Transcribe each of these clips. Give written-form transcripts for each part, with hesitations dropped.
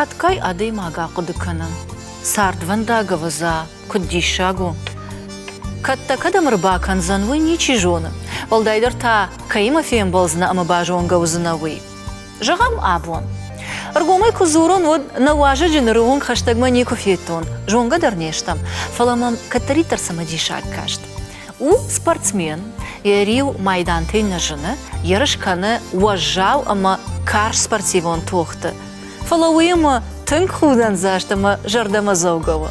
Хатгай адӕймаг ахъуыды кӕны, цардвӕндаг ӕвӕдза, куыд диссаг у. Кӕд дӕ кӕдӕм ӕрбакӕндзӕн, уый ничи зоны. Уӕлдайдӕр та, кӕимӕ фембӕлдзынӕ ӕмӕ базонгӕ уыдзынӕ, уый. Зӕгъӕм, абон. Ӕргомӕй куы дзурон, уӕд нӕ уазӕджы ныры онг хӕстӕгмӕ никуы федтон, зонгӕ дӕр не стӕм, фӕлӕ мӕм кӕддӕриддӕр цымыдисаг каст. У спортсмен, йӕ риу майдантӕй нӕ зыны, ерыс кӕны уӕззау ӕмӕ карз спортивон тохты. Фӕлӕ уыимӕ тынг худӕндзаст ӕмӕ зӕрдӕмӕдзӕугӕ у.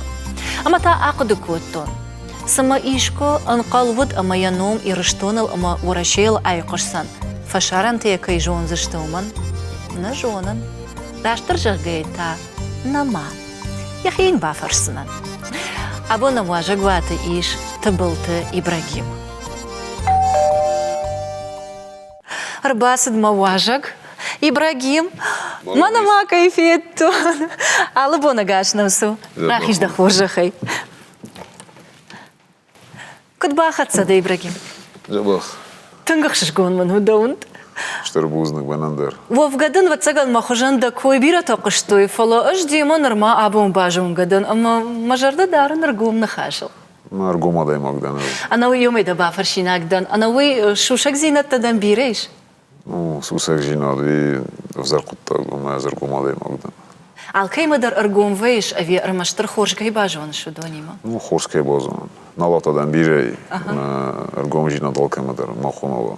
Ӕмӕ та ахъуыды кодтон, цымӕ искуы ӕнхъӕл уыд ӕмӕ йӕ ном Ирыстоныл ӕмӕ Уӕрӕсейыл айхъуысдзӕн, фӕсарӕнты йӕ кӕй зондзысты, уымӕн? Нӕ зонын. Растдӕр зӕгъгӕйӕ та, нӕма. Йӕхи йын бафӕрсдзынӕн. Абон нӕм уазӕгуаты ис Тыбылты Ибрагим. Ӕрбацыд мӕ уазӕг Ибрагим. Мӕнӕ ма кӕй федтон. Алы бон ӕгас нӕм цу. Рахиз дӕ хорзӕхӕй. Куыд бахӕццӕ дӕ, Ибрагим? Дзӕбӕх. Тынг ӕхсызгон мын у дӕ уынд. Стыр бузныг мӕнӕн дӕр. Уӕвгӕ дын, ӕвӕццӕгӕн, мӕ хуызӕн дӕ кой бирӕтӕ хъуыстой, фӕлӕ ӕз демӕ нырма абон базонгӕ дӕн ӕмӕ мӕ зӕрдӕ дарын ӕргом ныхасыл. Мӕ ӕргом адӕймаг дӕн ӕз. Ӕнӕуый уымӕй дӕ бафӕрсинаг дӕн. Ӕнӕуый сусӕгдзинӕдтӕ дӕм бирӕ ис? Ну, сусӕгдзинад уый ӕвзӕр хъуыддаг у, ӕмӕ ӕз ӕргом адӕймаг дӕн. Алкӕимӕ дӕр ӕргом вӕййыс ӕви ӕрмӕстдӕр хорз кӕй базоныс, уыдонимӕ? Ну, хорз кӕй базонын. Налат адӕм бирӕ и, ӕмӕ ӕргомдзинад алкӕмӕ дӕр ма хъуамӕ уа.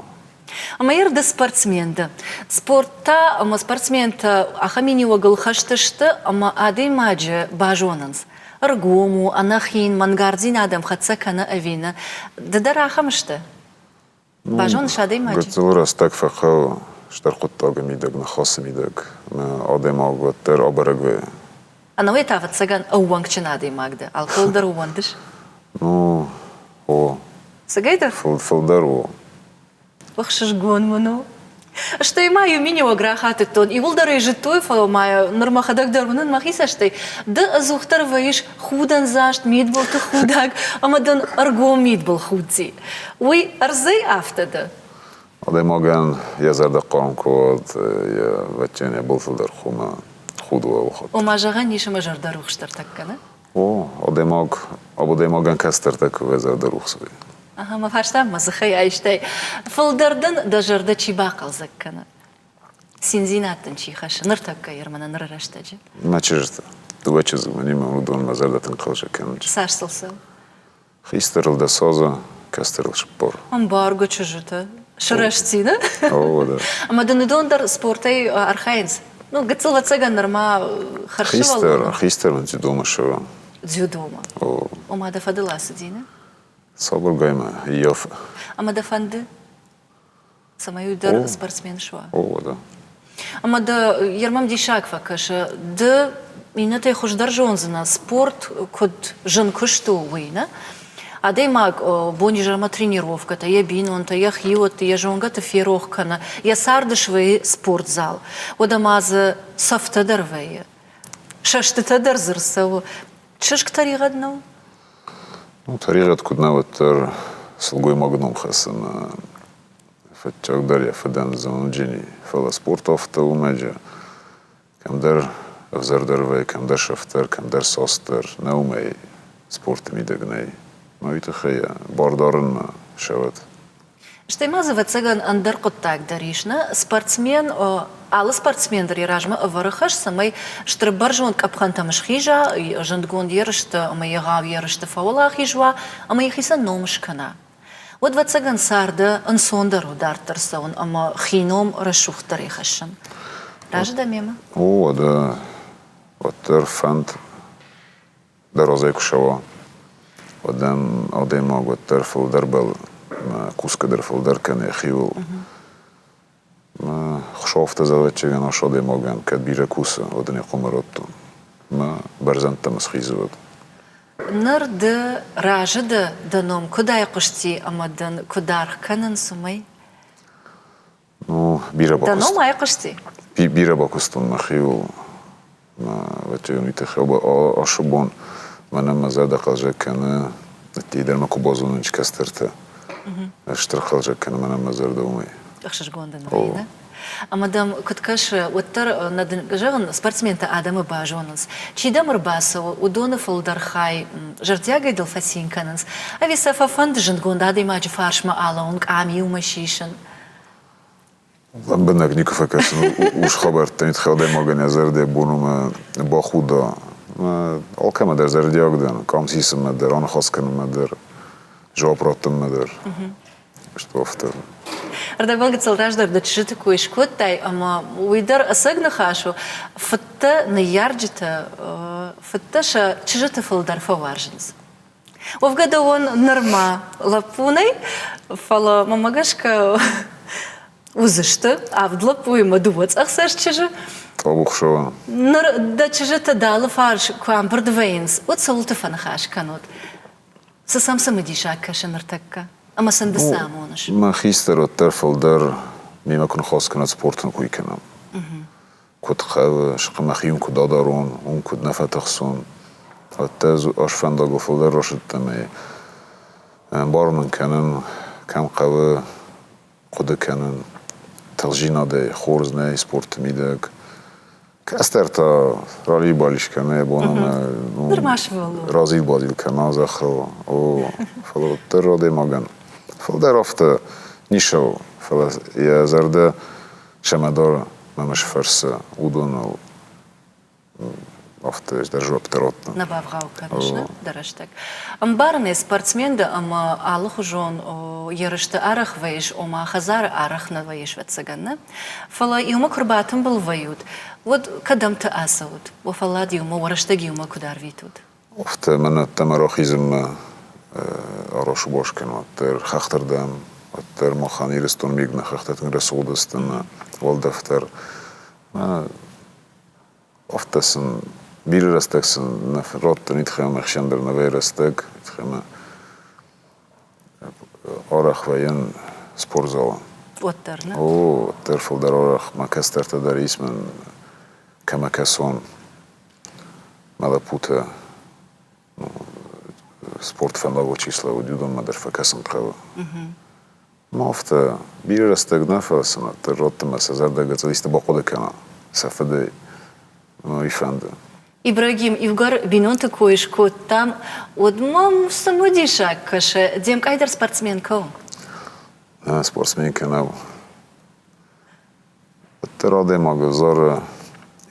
Ӕмӕ ир ды спортсмен дӕ. Спорт та ӕмӕ спортсментӕ ахӕм миниуӕгыл хӕст сты, ӕмӕ адӕймаджы базонынц. Ӕргом у, ӕнӕхин, мӕнгарддзинад ӕм хӕццӕ кӕны ӕви нӕ. Ды дӕр ахӕм сты? Базоныс адӕймаджы? Гыццыл рӕстӕг фӕхъӕуы стыр хъуыддагы мидӕг, ныхасы мидӕг. Адӕймаг уӕддӕр абӕрӕг вӕййы. Ӕнӕуый та, ӕвӕццӕгӕн, ӕууӕнкджын адӕймаг дӕ. Алкӕуыл дӕр ӕууӕндыс? Ну, о. Цыгӕйдӕр? Фылдӕр у. Ӕхсызгон мын у. Стӕй ма иу миниуӕг рахатыдтон. Иууылдӕр ӕй зыдтой, фӕлӕ ма ныр мӕхӕдӕг дӕр уынын мӕхи цӕстӕй. Ды ӕдзухдӕр вӕййыс худӕндзаст, мидбылты худаг ӕмӕ дын ӕргом мидбыл худти. Уый ӕрдзӕй афтӕ дӕ? Адӕймагӕн йӕ зӕрдӕ хъарм куы уӕд, йӕ вӕдджен йӕ былтыл дӕр хъуамӕ худ уа уыхатт. Ома зӕгъӕн ис ӕмӕ зӕрдӕрухсдӕр тӕккӕ, нӕ? О, адӕймаг, адӕймагӕн кӕстӕртӕ куы вӕййы зӕрдӕрухс вӕййы. Ага, мӕ фарста мӕ дзыхӕй айстай. Фылдӕр дын дӕ зӕрдӕ чи бахъӕлдзӕг кӕны? Циндзинад дын чи хӕссы ныртӕккӕ Ерманы ныры рӕстӕджы? Мӕ чызджытӕ. Дыууӕ чызджы мӕнимӕ уыдон мӕ зӕрдӕ тынг хъӕлдзӕг кӕнынц. Цас сыл цӕуы? Хистӕрыл дӕ соза, кӕстӕрыл сыппор. Ӕмбаргӕ чызджытӕ. Сырӕзти, нӕ? О, да. Ӕмӕ дын уыдон дӕр спортӕй архайынц? Ну, гыццыл ӕцӕгӕн нырма хӕрзсывӕллон. Хистӕр, хистӕр мын дзюдомӕ ссӕуы. Дзюдомӕ? О. Ома дӕ фӕдыл ацыди, нӕ? Сабыргай мӕ ййафы. Ӕмӕ дӕ фӕнды, цӕмӕй уый дӕр спортсмен суа? О, да. Ӕмӕ дӕ ермӕм диссаг фӕкӕсы, ды иннӕтӕй хуыздӕр зондзынӕ, спорт куыд зын куыст у, уый, нӕ? Адӕймаг бонизӕрмӕ тренировкӕтӕ, йӕ бинонтӕ, йӕ хиуӕтты, йӕ зонгӕты ферох кӕны, йӕ царды свӕййы спортзал. Уӕдӕ ма дзы цӕфтӕ дӕр вӕййы, сӕстытӕ дӕр дзы рцӕуы. Чызг тӕригъӕд нӕу? Ну, тӕригъӕд куыд нӕ, уӕддӕр сылгоймагы ном хӕссын фӕтчагдӕр йӕ фыдӕн зоныджыни, фӕлӕ спорт афтӕ у мӕджы кӕмдӕр ӕвзӕрдӕр вӕййы, кӕмдӕр сӕфтдӕр, кӕмдӕр састдӕр. Нӕ уымӕй спорты мидӕг нӕй. Мӕ уый тыххӕй бар дарынмӕ сӕвӕд. Стӕй ма дзы, ӕвӕццӕгӕн, ӕндӕр хъуыддаг дӕр ис, нӕ? Спортсмен, алы спортсмен дӕр йӕ размӕ ӕвӕры хӕс, цӕмӕй стыр бӕрзонд къӕпхӕнтӕм схиза, зындгонд ерысты ӕмӕ егъау ерысты фӕуӕлахиз уа ӕмӕ йӕхицӕн ном скӕна. Уӕд, ӕвӕццӕгӕн, царды ӕнцондӕр у дарддӕр цӕуын ӕмӕ хи ном рӕсугъддӕрӕй хӕссын. Разы дӕ мемӕ? О, уӕдӕ уӕддӕр фӕнд дӕ разӕй куы цӕуа, уӕд ӕм адӕймаг уӕддӕр фылдӕр бӕллы, кусгӕ дӕр фылдӕр кӕны йӕхиуыл. Хуыцау афтӕ зӕгъӕд ас адӕймагӕн, кӕд бирӕ кусы, уӕд ын йӕ хъуымӕ радтон. Мӕ бӕрзӕндтӕм схизы уӕд. Ныр ды разы дӕ, дӕ ном куыд айхъуысти ӕмӕ дын куыд аргъ кӕнынц, уымӕй? Ну, бирӕ Дӕ ном айхъуысти? Бирӕ бакуыстон мӕхиуыл. Уый тыххӕй ацы бон мӕнӕн мӕ зӕрдӕ хъӕлдзӕг кӕны. Ӕддейы дӕр мӕ куы базонынц кӕстӕртӕ. Стыр хъӕлдзӕг кӕны мӕнӕн мӕ зӕрдӕ уымӕй. Ӕхсызгон дын вӕййы, нӕ? Ӕмӕ дӕм куыд кӕсы, уӕддӕр нӕ дын зӕгъын, спортсментӕ адӕмы базонынц. Чи дӕм ӕрбацӕуы, уыдоны фылдӕр хай зӕрдиагӕй дыл фӕцин кӕнынц, ӕви сӕ фӕфӕнды зындгонд адӕймаджы фарсмӕ алӕууын, къам иумӕ сисын? Лӕмбынӕг никуы фӕкӕсын ус хабӕрттӕ тыххӕй адӕймагӕн йӕ зӕрдӕ бон ӕмӕ бахуда. Алкӕмӕ дӕр зӕрдиаг дӕн, къам сисынмӕ дӕр, аныхас кӕнынмӕ дӕр, жауап раттынмӕ дӕр. Что афтӕ. Ӕрдӕбон гыццыл раздӕр дӕ чызджыты кой скодтай, ӕмӕ уый дӕр ӕцӕг ныхас у. Фыдтӕ, ныййарджытӕ, фыдтӕ сӕ чызджыты фылдӕр фӕуарзынц. Уӕвгӕ дӕуӕн нырма лӕппу нӕй, фӕлӕ мӕнмӕ гӕсгӕ уыдзысты авд лӕппуйы ӕмӕ дыууӕ цъӕхцӕст чызджы. Табухсӕвӕн. Ныр дӕ чызджытӕ дӕ алыфарс куы амбырд вӕййынц, уӕд цӕуылты фӕныхас кӕнут? Цы сӕм цымыдисаг кӕсы ныртӕккӕ? Ӕмӕ сын ды цы амоныс? Мӕ хистӕр уӕддӕр фылдӕр мемӕ куы ныхас кӕнат, спортӕн куы кӕнӕм. Куыд хъӕуы, мӕхи уым куыд адарон, уым куыд нӕ фӕтыхсон. Уӕдта ӕз ас фӕндагыл фылдӕр рацыдтӕн ӕмӕ ӕмбарын ын кӕнын, кӕм хъӕуы хъуыды кӕнын. Тыхджинадӕй хорз нӕй спорты мидӕг. Кӕстӕр та ралий-балий кӕны йӕ бон ӕмӕ разил-базил кӕна зӕххыл. О, фӕлӕ уӕддӕр адӕймагӕн фылдӕр афтӕ ницы у, фӕлӕ йӕ зӕрдӕ Сӕмӕдор мӕ фӕрсы, уыдоныл афтӕ ӕз дӕр жуапп радтон. Нӕ бавгъау кӕныс нӕ дӕ рӕстӕг. Ӕмбарын ӕй, спортсмен дӕ ӕмӕ алыхуызон ерысты арӕх вӕййыс, ома хӕдзары арӕх нӕ вӕййыс, ӕвӕццӕгӕн, нӕ? Фӕлӕ иумӕ куы рбатымбыл вӕййут, уӕд кӕдӕмты ацӕут? Уӕ фӕллад иумӕ, уӕ рӕстӕг иумӕ куыд арвитут? Афтӕ мӕн ӕддӕмӕ рахизынмӕ арасубас кӕн, уӕддӕр хӕхтырдӕм, уӕддӕр махӕн Ирыстон миг нӕ хӕхтӕ тынг рӕсугъд сты ӕмӕ уӕлдӕф дӕр. Афтӕ сын бирӕ рӕстӕг сын нӕ радтын, уый тыххӕй ӕмӕ ӕхсӕн дӕр нӕ вӕййы рӕстӕг, уый тыххӕй ӕмӕ арӕх вӕййын спортзалы. Уӕддӕр, нӕ? О, уӕддӕр фылдӕр арӕх. Мӕ кӕстӕртӕ дӕр ис мӕн кӕмӕ кӕсон. Мӕ лӕппутӕ спорт фӕндагыл чи слӕууыд, уыдонмӕ дӕр фӕкӕсын хъӕуы. Ма афтӕ бирӕ рӕстӕг нӕ, фӕлӕ сын уӕддӕр раттынмӕ сӕ зӕрдӕ гыццыл исты бахъуыды кӕна сӕ фыдӕй, уый фӕнды. Ибрагим, иугӕр бинонты кой скодтам, уӕд мӕм цымыдисаг кӕсы, де мкъай дӕр спортсменкӕ у? Нӕ, спортсменкӕ нӕу. Уӕддӕр адӕймаг ӕвзары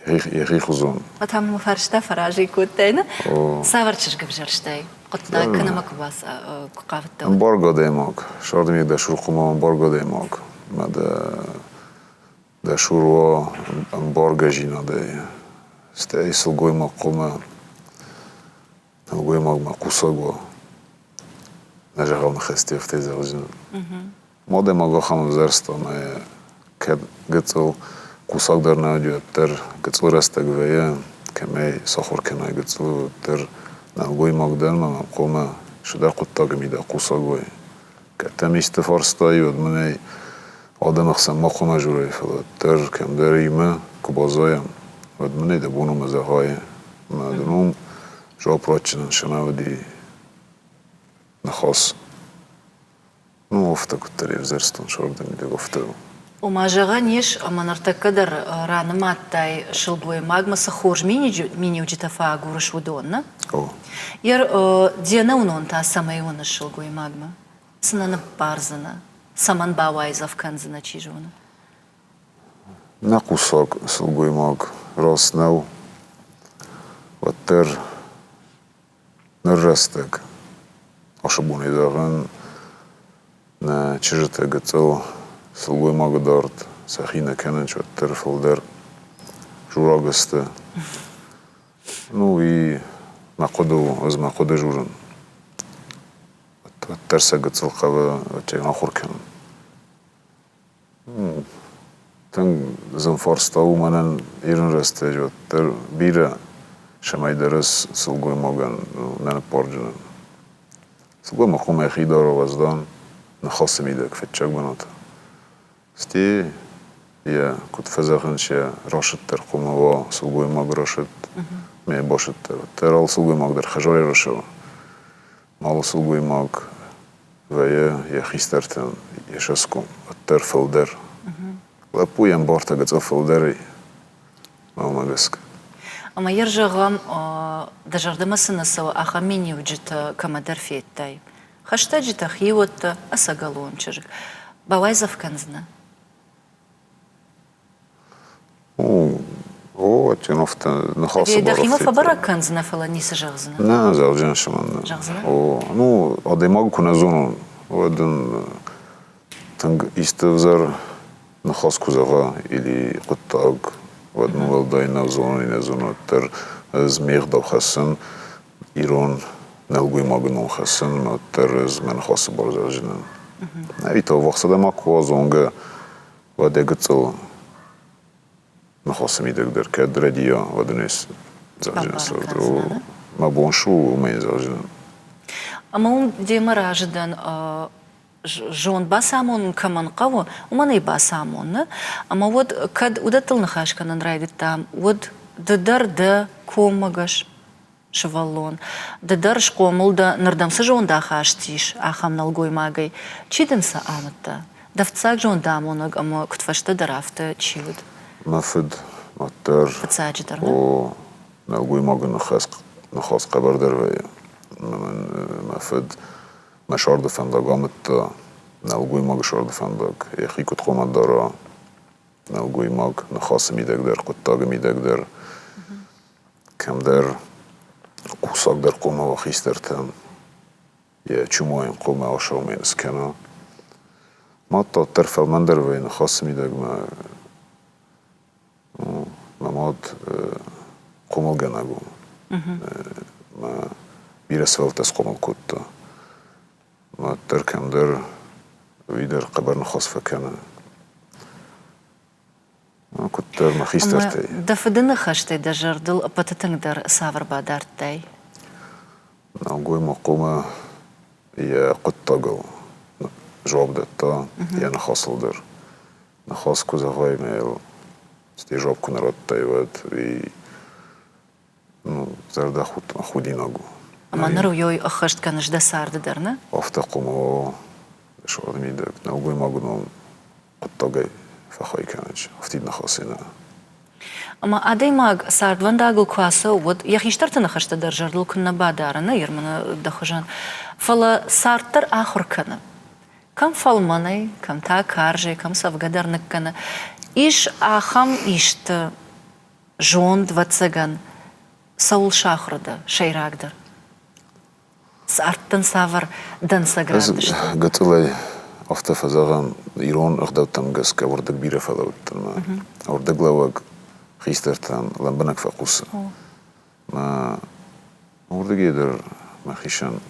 йӕхи хуызон. Та мӕ фарста фӕразӕй кодтай, нӕ? Цавӕр чызг ӕвзӕрстай? Хъуыддаг кӕнӕмӕ куы хъавыдтӕ? Ӕмбаргӕ адӕймаг. Сӕрды дӕ сур хъуымӕ ӕмбаргӕ адӕймаг. Мӕ дӕ дӕ сур уа ӕмбаргӕзинадӕй. Стӕй сылгоймаг хъуымӕ нӕлгоймагмӕ хъусӕг уа. Нӕ зӕгъӕм ныхӕстӕ афтӕ зӕгъдзынӕн. Адӕймаг ахӕм ӕвзӕрста, ӕмӕ кӕд гыццыл хъусаг дӕр нӕ уыди, уӕддӕр гыццыл рӕстӕг вӕййы, кӕмӕй сахуыр кӕнай гыццыл, уӕддӕр нӕлгоймаг дӕр ма мӕм хъуамӕ цыдӕр хъуыддаджы мидӕг хъусаг уай. Кӕд дӕм исты фарста и, уӕд мын ӕй адӕмы хсӕн ма хъуамӕ дзурай, фӕлӕ уӕддӕр кӕмдӕр иумӕ куы баззайӕм, уӕд мын ӕй дӕ бон у мӕ зӕгъай. Мӕ дын уым жауап ратджынӕн сӕмӕ уыди ныхас. Ну, афтӕ куыддӕр ӕвзӕрстон сӕрды мидӕг афтӕ. Ома, зӕгъӕн ис, ӕмӕ ныртӕккӕ дӕр ранымадтай, сылгоймагмӕ цы хорз миниуджытӕ фӕагурыс, уыдон, нӕ? О. Йе де нӕуынон та цӕмӕй уыныс сылгоймагмӕ? Цы нӕ ныббардзынӕ? Цӕмӕн бауайдзӕф кӕндзынӕ, чи зоны? Нӕ хъусаг сылгоймаг раст нӕу, уӕддӕр Ныр рӕстӕг, ацы бонӕй зӕгъӕн, нӕ чызджытӕ гыццыл сылгоймагы дард сӕхи нӕ кӕнынц, уӕддӕр фылдӕр жураг сты. Ну и мӕ хъуыды у, ӕз мӕ хъуыды журын. Уӕддӕр сӕ гыццыл хъӕуы ахуыр кӕнын. Тынг зын фарста у мӕнӕн ирон рӕстӕджы уӕддӕр бирӕ цӕмӕйдӕр ӕз сылгоймагӕн нӕ ныппарджынӕн. Сылгоймаг хъуамӕ йӕхи дара уӕздан, ныхасы мидӕг фыццаг бынаты. Стӕй йӕ, куыд фӕзӕгъынц, йӕ рӕсыд дӕр хъуамӕ уа сылгоймаг рӕсыд, ме басыд дӕр. Уӕддӕр алы сылгоймаг дӕр хӕдзарӕй рӕсӕуы. Алы сылгоймаг вӕййы йӕ хистӕртӕн йӕ цӕсгом, уӕддӕр фылдӕр. Лӕппуйӕн бартӕ гыццыл фылдӕр и, мӕнмӕ гӕсгӕ. Ӕмӕ йӕ зӕгъӕм, дӕ зӕрдӕмӕ цы нӕ цӕуы, ахӕм миниуджытӕ кӕмӕдӕр федтай? Хӕстӕджытӕ, хиуӕттӕ, ӕцӕгӕлон чызг. Бауайдзӕф кӕндзынӕ? О, афтӕ ныхасы бар Дӕхимӕ фӕбӕрӕг кӕндзынӕ, фӕлӕ ницы зӕгъдзынӕ? Нӕ, зӕгъдзынӕ сымӕн. Зӕгъдзынӕ? О, ну, адӕймаг куы нӕ зонон, уӕд ын тынг исты ӕвзӕр ныхас куы зӕгъа или хъуыддаг, уӕд мын уӕлдай нӕ зонын, нӕ зонын, уӕддӕр ӕз ме гъдау хӕссын, ирон нӕлгоймагы ном хӕссын, уӕддӕр ӕз мӕ ныхасы бар зӕгъдзынӕн. Ӕви та ӕввахс адӕймаг куы уа зонгӕ, уӕд йӕ гыццыл ныхасы мидӕг дӕр кӕд рӕдийа, уӕд ын ӕз зӕгъдзынӕн цард. Мӕ бон цы у, уымӕй зӕгъдзынӕн. Ӕмӕ уым демӕ разы дӕн, зонд бацамонын кӕмӕн хъӕуы, уымӕн ӕй бацамон. Ӕмӕ уӕд кӕд уыдӕттыл ныхас кӕнын райдыдтам, уӕд ды дӕр дӕ коммӕгӕс сывӕллон, ды дӕр схъомыл дӕ, нырдӕм цы зондахаст ис, ахӕм нӕлгоймагӕй. Чи дын сӕ амыдта? Дӕ фыццаг зондамонӕг ӕмӕ куыдфӕстӕдӕр афтӕ чи уыд? Мӕ фыд, уӕддӕр. Фыццаджыдӕр, нӕ? О, нӕлгоймагы ныхас, ныхас хъӕбӕрдӕр вӕййы. Мӕ фыд мӕ сӕрды фӕндаг амыдта, нӕлгоймагы сӕрды фӕндаг, йӕхи куыд хъуамӕ дара, нӕлгоймаг ныхасы мидӕг дӕр, хъуыддагы мидӕг дӕр, кӕмдӕр хъусагдӕр хъуамӕ уа хистӕртӕм, йӕ чумойын хъуамӕ асаумен скӕна. Мад дарддӕр фӕлмӕндӕр вӕййы ныхасы мидӕг мӕ Мӕ мад хъомылгӕнӕг у. Мӕ бирӕ сывӕллӕттӕ схъомыл кодта. Мад дӕр кӕмдӕр уый дӕр хъӕбӕр ныхас фӕкӕны. Куыддӕр мӕ хистӕртӕй. Дӕ фыды ныхӕстӕй дӕ зӕрдыл ӕппӕты тынгдӕр цавӕр бадардтай? Нӕлгоймаг хъуамӕ йӕ хъуыддагыл дзуапп дӕтта, йӕ ныхасыл дӕр. Ныхас куы зӕгъай ӕмӕ йыл стӕй жуапп куы нӕ радтай, уӕд уый ну, зӕрдӕхудт ӕмӕ худинаг у. Ӕмӕ ныр уый ӕххӕст кӕныс дӕ царды дӕр, нӕ? Афтӕ хъуамӕ уа сӕрды мидӕг нӕлгоймагы ном хъуыддагӕй фӕхай кӕнын, афтид ныхасӕй нӕ. Ӕмӕ адӕймаг цардвӕндагыл куы ацӕуы, уӕд йӕ хистӕрты ныхӕстӕ дӕр зӕрдыл куыннӕ бадары, нӕ Ерманы дӕ хуызӕн. Фӕлӕ цард дӕр ахуыр кӕны. Кӕм фӕлмӕнӕй, кӕм та карзӕй, кӕм цӕвгӕ дӕр ныккӕны. Ис ахӕм исты зонд, ӕвӕццӕгӕн, цӕуыл сахуыр дӕ сӕйрагдӕр? Цард дын цавӕр дӕнцӕг равдыста? Гыццылӕй афтӕ фӕзӕгъӕм, ирон ӕгъдӕуттӕм гӕсгӕ уырдыг бирӕ фӕлӕудтӕн мӕ уырдыглӕууӕг хистӕртӕм лӕмбынӕг фӕхъусы. Мӕ уырдыгӕй дӕр мӕхицӕн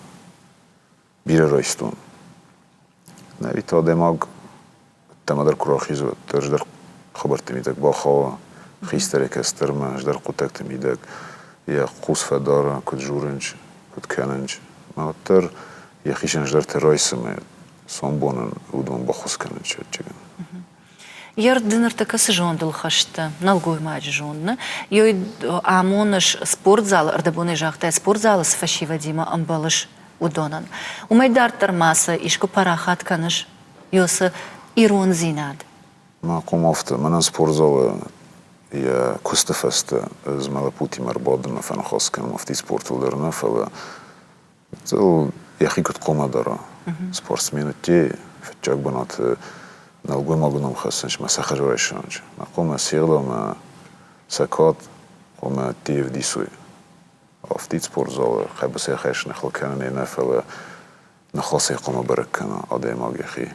бирӕ райстон. Ӕви та адӕймаг ӕддӕмӕ дӕр куы рахизы, уӕддӕр ӕз дӕр хабӕртты мидӕг бахауа, хистӕрӕй кӕстӕрмӕ, ӕз дӕр хъуыддӕгты мидӕг йӕ хъус фӕдара, куыд дзурынц, куыд кӕнынц. Мӕ уӕддӕр йӕхицӕн ӕздӕртӕ райсы ӕмӕ сомбонӕн уыдон баххуыс кӕнынц, ӕвӕццӕгӕн. Йе ды ныртӕккӕ цы зондыл хӕст дӕ, нӕлгоймаджы зонд, нӕ? Ёй амоныс спортзалы, ӕрдӕбонӕй загътай, спортзалы цы фӕсивӕдимӕ ӕмбӕлыс, уыдонӕн. Уымӕй дарддӕр ма сӕ искуы парахат кӕныс ёсы ирондзинад? Мӕ хъом афтӕ, мӕнӕн спортзалы йӕ куысты фӕстӕ ӕз мӕ лӕппутимӕ ӕрбадын ӕмӕ фӕныхас кӕнын афтид спортыл дӕр нӕ, фӕлӕ йӕхи куыд хъуамӕ дара. Спортсмен ӕдде фыццаг бынаты нӕлгоймагы ном хӕссынц мӕ сӕ хӕрзрайсӕнч. Мӕ хъуамӕ се гъдау ӕмӕ сӕ кад хъуамӕ ӕдде ӕвдисой. Афтид спортзалы хъӕбысӕй хӕссын хыл кӕнынӕй нӕ, фӕлӕ ныхасӕй хъуамӕ бӕрӕг кӕна адӕймаг йӕхи.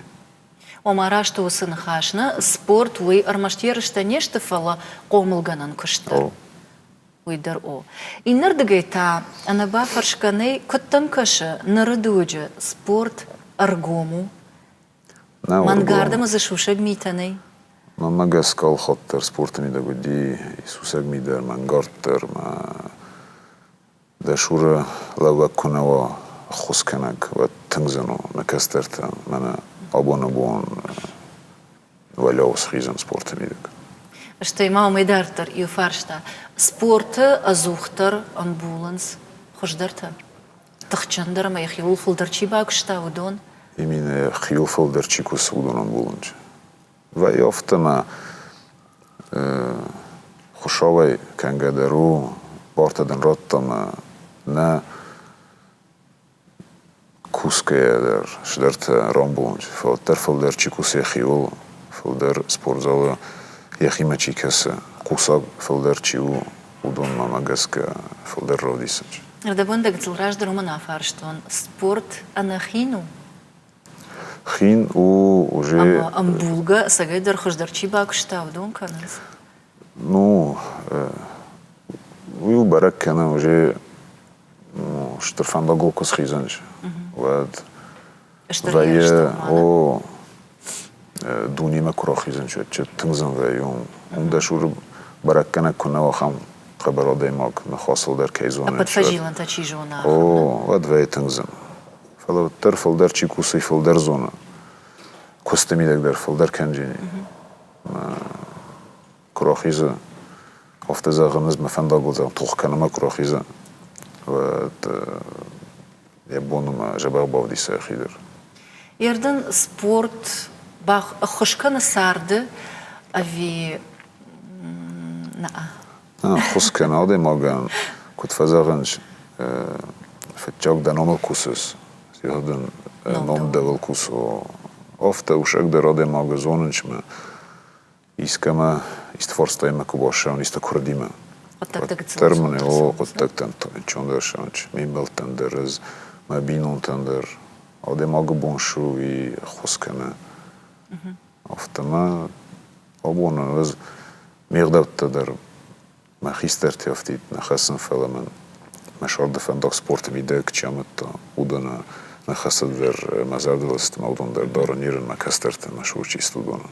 Ома раст у уыцы ныхас, нӕ? Спорт уый ӕрмӕст ерыстӕ не сты, фӕлӕ хъомылгӕнӕн куыст дӕр. Уый дӕр у. Иннӕрдыгӕй та ӕнӕбафӕрсгӕ нӕй, куыд дӕм кӕсы, ныры дуджы спорт ӕргом у? Мӕнгард ӕмӕ дзы сусӕг митӕ нӕй? Мӕнмӕ гӕсгӕ алхатт дӕр спорты мидӕг уыди сусӕг ми дӕр, мӕнгард дӕр. Мӕ дӕ цуры лӕууӕг куы нӕ уа ӕххуысгӕнӕг, уӕд тынг зын у нӕ кӕстӕртӕн. Мӕнӕ абоны бон уӕлиау схизын спорты мидӕг. Стӕй ма уымӕй дарддӕр иу фарста. Спорты ӕдзухдӕр ӕмбулынц хуыздӕртӕ? Тыхджындӕр ӕмӕ йӕхиуыл фылдӕр чи бакуыста, уыдон? Именно йӕхиуыл фылдӕр чи кусы, уыдон ӕмбулынц. Вӕййы афтӕ мӕ Хуыцауӕй кӕнгӕ дӕр у, бартӕ дын радта мӕ нӕ кусгӕйӕ дӕр цыдӕртӕ рамбулын. Фӕлӕ фылдӕр чи кусы йӕхиуыл, фылдӕр спортзалы йӕхимӕ чи кӕсы, хъусаг фылдӕр чи у, уыдонмӕ мӕ гӕсгӕ фылдӕр равдисынц. Ӕрдӕбон дӕ гыццыл раздӕр уымӕн афарстон, спорт ӕнӕхин у? Хин у уже... Ӕмӕ ӕмбулгӕ ӕцӕгӕйдӕр хуыздӕр чи бакуыста, уыдон кӕнынц? Ну, уый у бӕрӕг кӕны уже стыр фӕндагыл куы схизынц, уӕд вӕййы, о, дунемӕ куы рахизынц, уӕд тынг зын вӕййы. Уым дӕ цуры бӕрӕггӕнӕг куы нӕ уа, ахӕм хъӕбӕр адӕймаг ныхасыл дӕр кӕй зоны. Ӕппӕт фӕзилӕнтӕ чи зона. О, уӕд вӕййы тынг зын. Фӕлӕ уӕддӕр фылдӕр чи кусы, фылдӕр зоны. Куысты мидӕг дӕр фылдӕр кӕнджини. Куы рахизы, афтӕ зӕгъын, ӕз мӕ фӕндагыл зӕгъын, тох кӕнынмӕ куы рахизы, уӕд йӕ бон ӕмӕ дзӕбӕх бавдиса йӕхи дӕр. Ердын спорт ӕххуыс кӕны царды ӕви нӕ? Ӕххуыс кӕны адӕймагӕн, куыд фӕзӕгъынц, фыццаг дӕ номыл кусыс, зӕгъ дын ном дӕуыл кусы. Афтӕ усаг дӕр адӕймагы зонынц мӕ искӕмӕ исты фарстаимӕ куы бассӕуын, исты куырдимӕ. Уӕддӕр мын о хъуыддӕгтӕн чондӕр сӕуынц, ме мбӕлттӕн дӕр ӕз, мӕ бинонтӕн дӕр. Адӕймагы бон цы у, уый ӕххуыс кӕны. Афтӕ мӕ абон ӕз ме гъдӕуттӕ дӕр мӕ хистӕрти афтид нӕ хӕцын, фӕлӕ мын мӕ сӕрды фӕндаг спорты мидӕг чи амыдта, уыдоны нӕ хӕцыд дӕр мӕ зӕрдыл сты, мӕ уыдон дӕр дарын ирын мӕ кӕстӕртӕ, мӕ сур чи сты, уыдоны.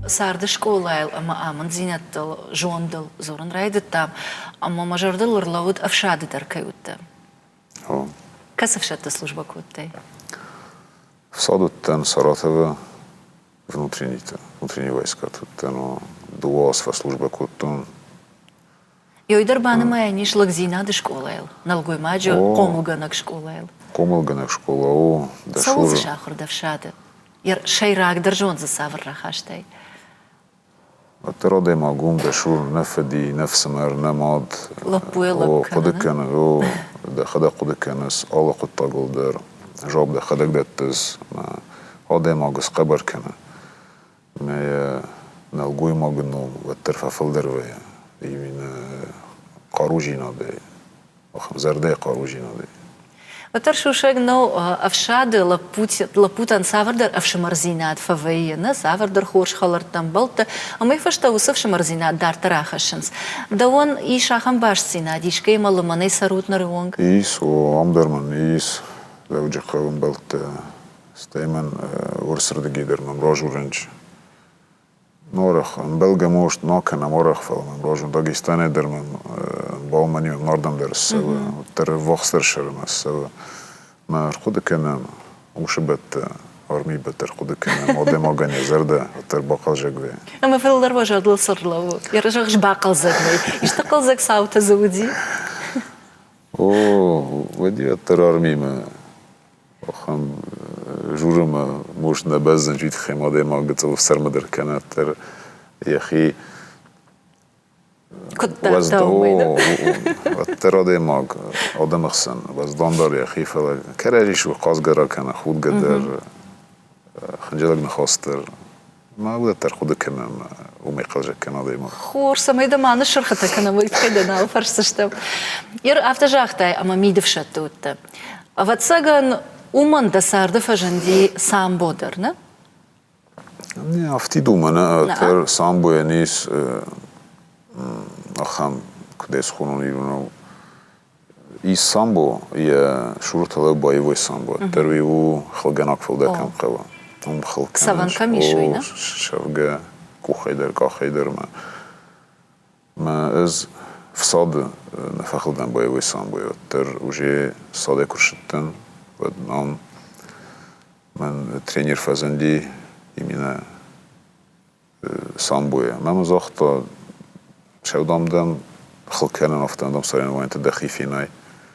Царды скъолайыл ӕмӕ амынддзинӕдтыл, зондыл дзурын райдыдтам, ӕмӕ мӕ зӕрдыл ӕрлӕууыд ӕфсады дӕр кӕй уыдтӕ. Кӕцы ӕфсӕдты службӕ кодтай? Ӕфсад уыдтӕн Саратовы внутренниты, внутренние войскаты уыдтӕн, дыууӕ аз фӕслужбӕ кодтон. Ёй дӕр банымайӕн ис лӕгдзинады скъолайыл, нӕлгоймаджы хъомылгӕнӕг скъолайыл. Хъомылгӕнӕг скъола у. Цӕуыл дзы сахуыр дӕ ӕфсады? Йӕ сӕйрагдӕр зонд дзы цавӕр рахастай? Уӕддӕр адӕймаг уым дӕ цур нӕ фыди, нӕ фсымӕр, нӕ мад. Лӕппуйӕ лӕг хъуыды кӕны, о, дӕхӕдӕг хъуыды кӕныс алы хъуыддагыл дӕр, жуапп дӕхӕдӕг дӕттыс, адӕймаг схъӕбӕр кӕны. Мӕ йӕ нӕлгоймагы ном уӕддӕр фӕфылдӕр вӕййы, именно хъарудзинадӕй. Ахӕм зӕрдӕйы хъарудзинадӕй. Уӕддӕр сусӕг нӕу, ӕфсады лӕппутӕн цавӕрдӕр ӕфсымӕрдзинад фӕвӕййы, нӕ цавӕрдӕр хорз хӕлӕрттӕ, ӕмбӕлттӕ, ӕмӕ фӕстӕ уыцы ӕфсымӕрдзинад дарддӕр ахӕссынц. Дӕуӕн ис ахӕм бастдзинад, искӕимӕ лымӕнӕй цӕрут ныры онг? Ис, о, ам дӕр мын ис Дзӕуджыхъӕуы ӕмбӕлттӕ, стӕй мӕн уырысырдыгӕй дӕр мӕм разурынч. Арӕх ӕмбӕлгӕ мост ма кӕнӕм арӕх, фӕлӕ мӕм разынд Дагестанӕй дӕр мӕм ӕмбал мӕн ардӕм дӕр ссӕуы, уӕддӕр ӕввахсдӕр сӕрмӕ ссӕуы. Мӕ ӕрхъуыды кӕнӕм усы бӕттӕ, армийы бӕттӕ ӕрхъуыды кӕнӕм, адӕймагӕн йӕ зӕрдӕ уӕддӕр бахъӕлдзӕг вӕййы. Ӕмӕ фылдӕр уӕ зӕрдыл цы рлӕууы? Йӕ зӕгъыс бахъӕлдзӕг вӕййы. Исты хъӕлдзӕг цаутӕ дзы уыди? О, уыди уӕддӕр армимӕ Ахӕм журымӕ мус нӕ бӕззын, уый тыххӕй ма адӕймаг гыццыл ӕфсӕрмы дӕр кӕнӕд дӕр йӕхи Куыд дардта уымӕй дӕр? Уӕддӕр адӕймаг адӕмы хсӕн уӕздан дӕр йӕхи, фӕлӕ кӕрӕдзи хъазгӕ ракӕна, худгӕ дӕр, хынджылӕг ныхас дӕр. Мӕ уыдӕттӕ ӕрхъуыды кӕнӕм, уымӕй хъӕлдзӕг кӕн адӕймаг. Хорз, цӕмӕй дӕ ма ныссырхытӕ кӕнӕм, уый тыххӕй дӕ нал фӕрсдзыстӕм. Ер афтӕ загътай, ӕмӕ мидыфсӕдты уыдтӕ. Ӕвӕццӕгӕн, уымӕн дӕ царды фӕзынди самбо дӕр, нӕ? Не, афтид у мӕнӕ ӕтӕр самбойӕн ис ахӕм, куыд ӕй схонон иронау, Ис самбо, йӕ суртыл боевой самбо. Дӕр уый у хылгӕнаг фылдӕр кӕм хъӕуы. Уым хыл кӕнынц. Цӕвӕн кӕм ис, уый, нӕ? Сӕвгӕ къухӕй дӕр, къахӕй дӕр мӕ. Мӕ ӕз фсады нӕ фӕхыл дӕн боевой самбойы, уӕддӕр уже садӕй куы рсыдтӕн, уӕд мӕм мӕн тренер фӕзынди именно самбойӕ. Мӕ мын загъта, сӕудам дӕм хыл кӕнын, афтӕ дам соревнованиты дӕхи фенай.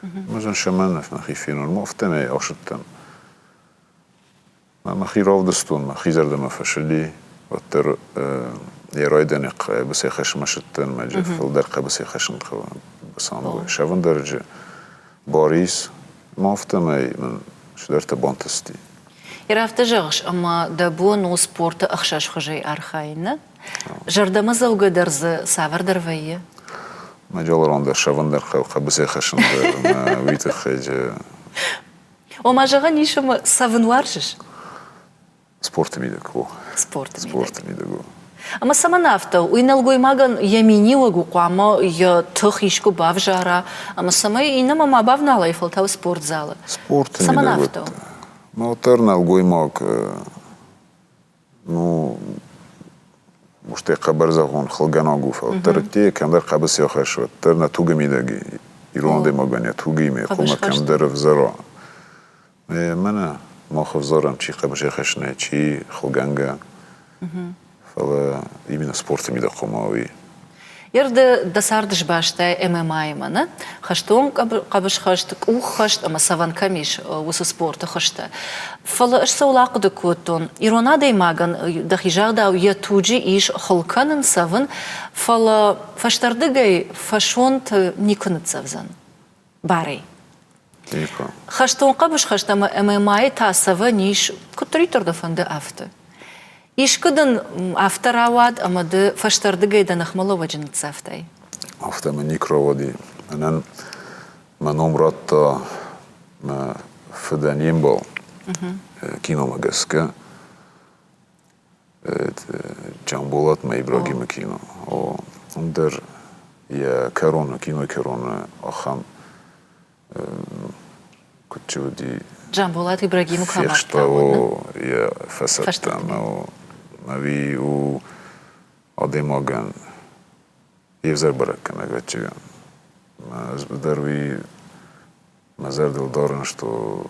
Мӕ зын сӕмӕн мӕхи фенон, афтӕмӕй ацыдтӕн. Мӕхи равдыстон, мӕхи зӕрдӕмӕ фӕсыди, уӕддӕр йӕ райдианы хъӕбысӕй хӕсынмӕ сыдтӕн, мӕ фылдӕр хъӕбысӕй хӕсын хъӕуы. Сӕвӕндӕрджы Борис, ма афтӕмӕй мын цыдӕртӕ бантысти. Ир афтӕ зӕгъыс, ӕмӕ дӕ бон у спорты ӕхсӕз хуызӕй архайын, нӕ? Зӕрдӕмӕдзӕугӕ дӕр дзы цавӕрдӕр вӕййы? Мадьаларон дӕр сӕвӕндӕр хъӕуы хъӕбысӕй хӕсын дӕр, ӕмӕ уый тыххӕй Ома зӕгъӕн ис, ӕмӕ цӕвын уарзыс? Спорты мидӕг у. Спорты мидӕг. Спорты мидӕг у. Ӕмӕ цӕмӕн афтӕ? Уый нӕлгоймагӕн йӕ миниуӕг у, хъуамӕ йӕ тых искуы бавзара, ӕмӕ цӕмӕй иннӕмӕ ма бавналай, фӕлтау спортзалы. Спорты Цӕмӕн афтӕ у? Уӕддӕр нӕлгоймаг ну, устӕй хъӕбӕр зӕгъон, хылгӕнаг у, фӕлӕ дӕр кӕмдӕр хъӕбысы ахӕссы, уӕддӕр нӕ тугы мидӕг ирон адӕймагӕн йӕ тугимӕ хъуамӕ кӕмдӕр ӕвзӕра. Мӕнӕ мах ӕвзарӕм, чи хъӕбысӕй хӕссынӕй, чи хылгӕнгӕ. Фӕлӕ именно спорты мидӕг хъуамӕ уый. Ер ды дӕ цард сбастай ММА-имӕ, нӕ? Хӕстон хъӕбысхӕст, къуххӕст ӕмӕ цӕвӕн кӕм ис, уыцы спорты хуызтӕ. Фӕлӕ ӕз цӕуыл ахъуыды кодтон, ирон адӕймагӕн, дӕхи загъдау, йӕ туджы ис хыл кӕнын, цӕвын, фӕлӕ фӕстӕрдыгӕй фӕсонты никуы ныццӕвдзӕн барӕй. Хӕстон хъӕбысхӕст ӕмӕ ММА-йы та цӕвӕн ис, куыддӕриддӕр дӕ фӕнды, афтӕ. Искуы дын афтӕ рауад, ӕмӕ ды фӕстӕрдыгӕй дӕ ныхмӕлӕууӕджы ныццавтай? Афтӕ мӕ никуы рауади. Мӕнӕн мӕ ном радта мӕ фыдӕн йе мбал киномӕ гӕсгӕ. Джамболат мӕ Ибрагимы кино. О, уым дӕр йӕ кӕроны, кинойы кӕроны ахӕм куыд чи уыди. Джамболат Ибрагимы куы амардта, уӕд йӕ фӕсӕдтӕ ӕви у адӕймагӕн йе взӕр бӕрӕггӕнӕг ӕвӕццӕгӕн. Ӕз дӕр уый мӕ зӕрдыл дарын, что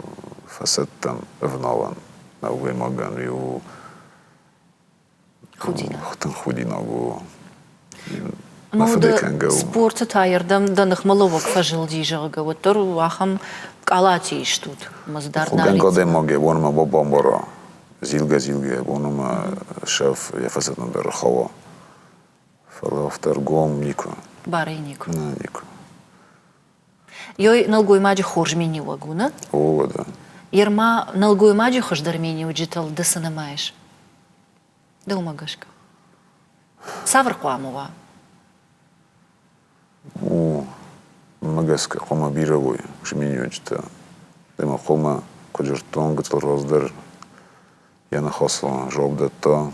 фӕсӕдтӕм ӕвналӕн нӕлгоймагӕн уый у Худинаг. Тынг худинаг у. Мӕ фыдӕй кӕнгӕ у. Спорты та йӕрдӕм дӕ ныхмӕлӕууӕг фӕзылди, зӕгъгӕ, уӕддӕр ахӕм къалати стут, ӕмӕ дзы дард нал Хугӕнгӕ адӕймаг йӕ бонмӕ бамбара, зилгӕ-зилгӕ йӕ бонмӕ сӕф йӕ фӕсӕтмӕ дӕр рхауа. Фӕлӕ афтӕ ӕргом никуы. Барӕй никуы. Нӕ, никуы. Ёй нӕлгоймаджы хорз миниуӕг у, нӕ? О, уӕдӕ. Ерма нӕлгоймаджы хуыздӕр миниуджытыл ды цы нымайыс? Дӕумӕ гӕсгӕ. Цавӕр хъуамӕ уа? У, мӕ гӕсгӕ хъуамӕ бирӕ уой уыцы миниуджытӕ. Ӕмӕ хъуамӕ, куыд зыдтон, гыццыл раздӕр йӕ ныхасыл жуапп дӕтта,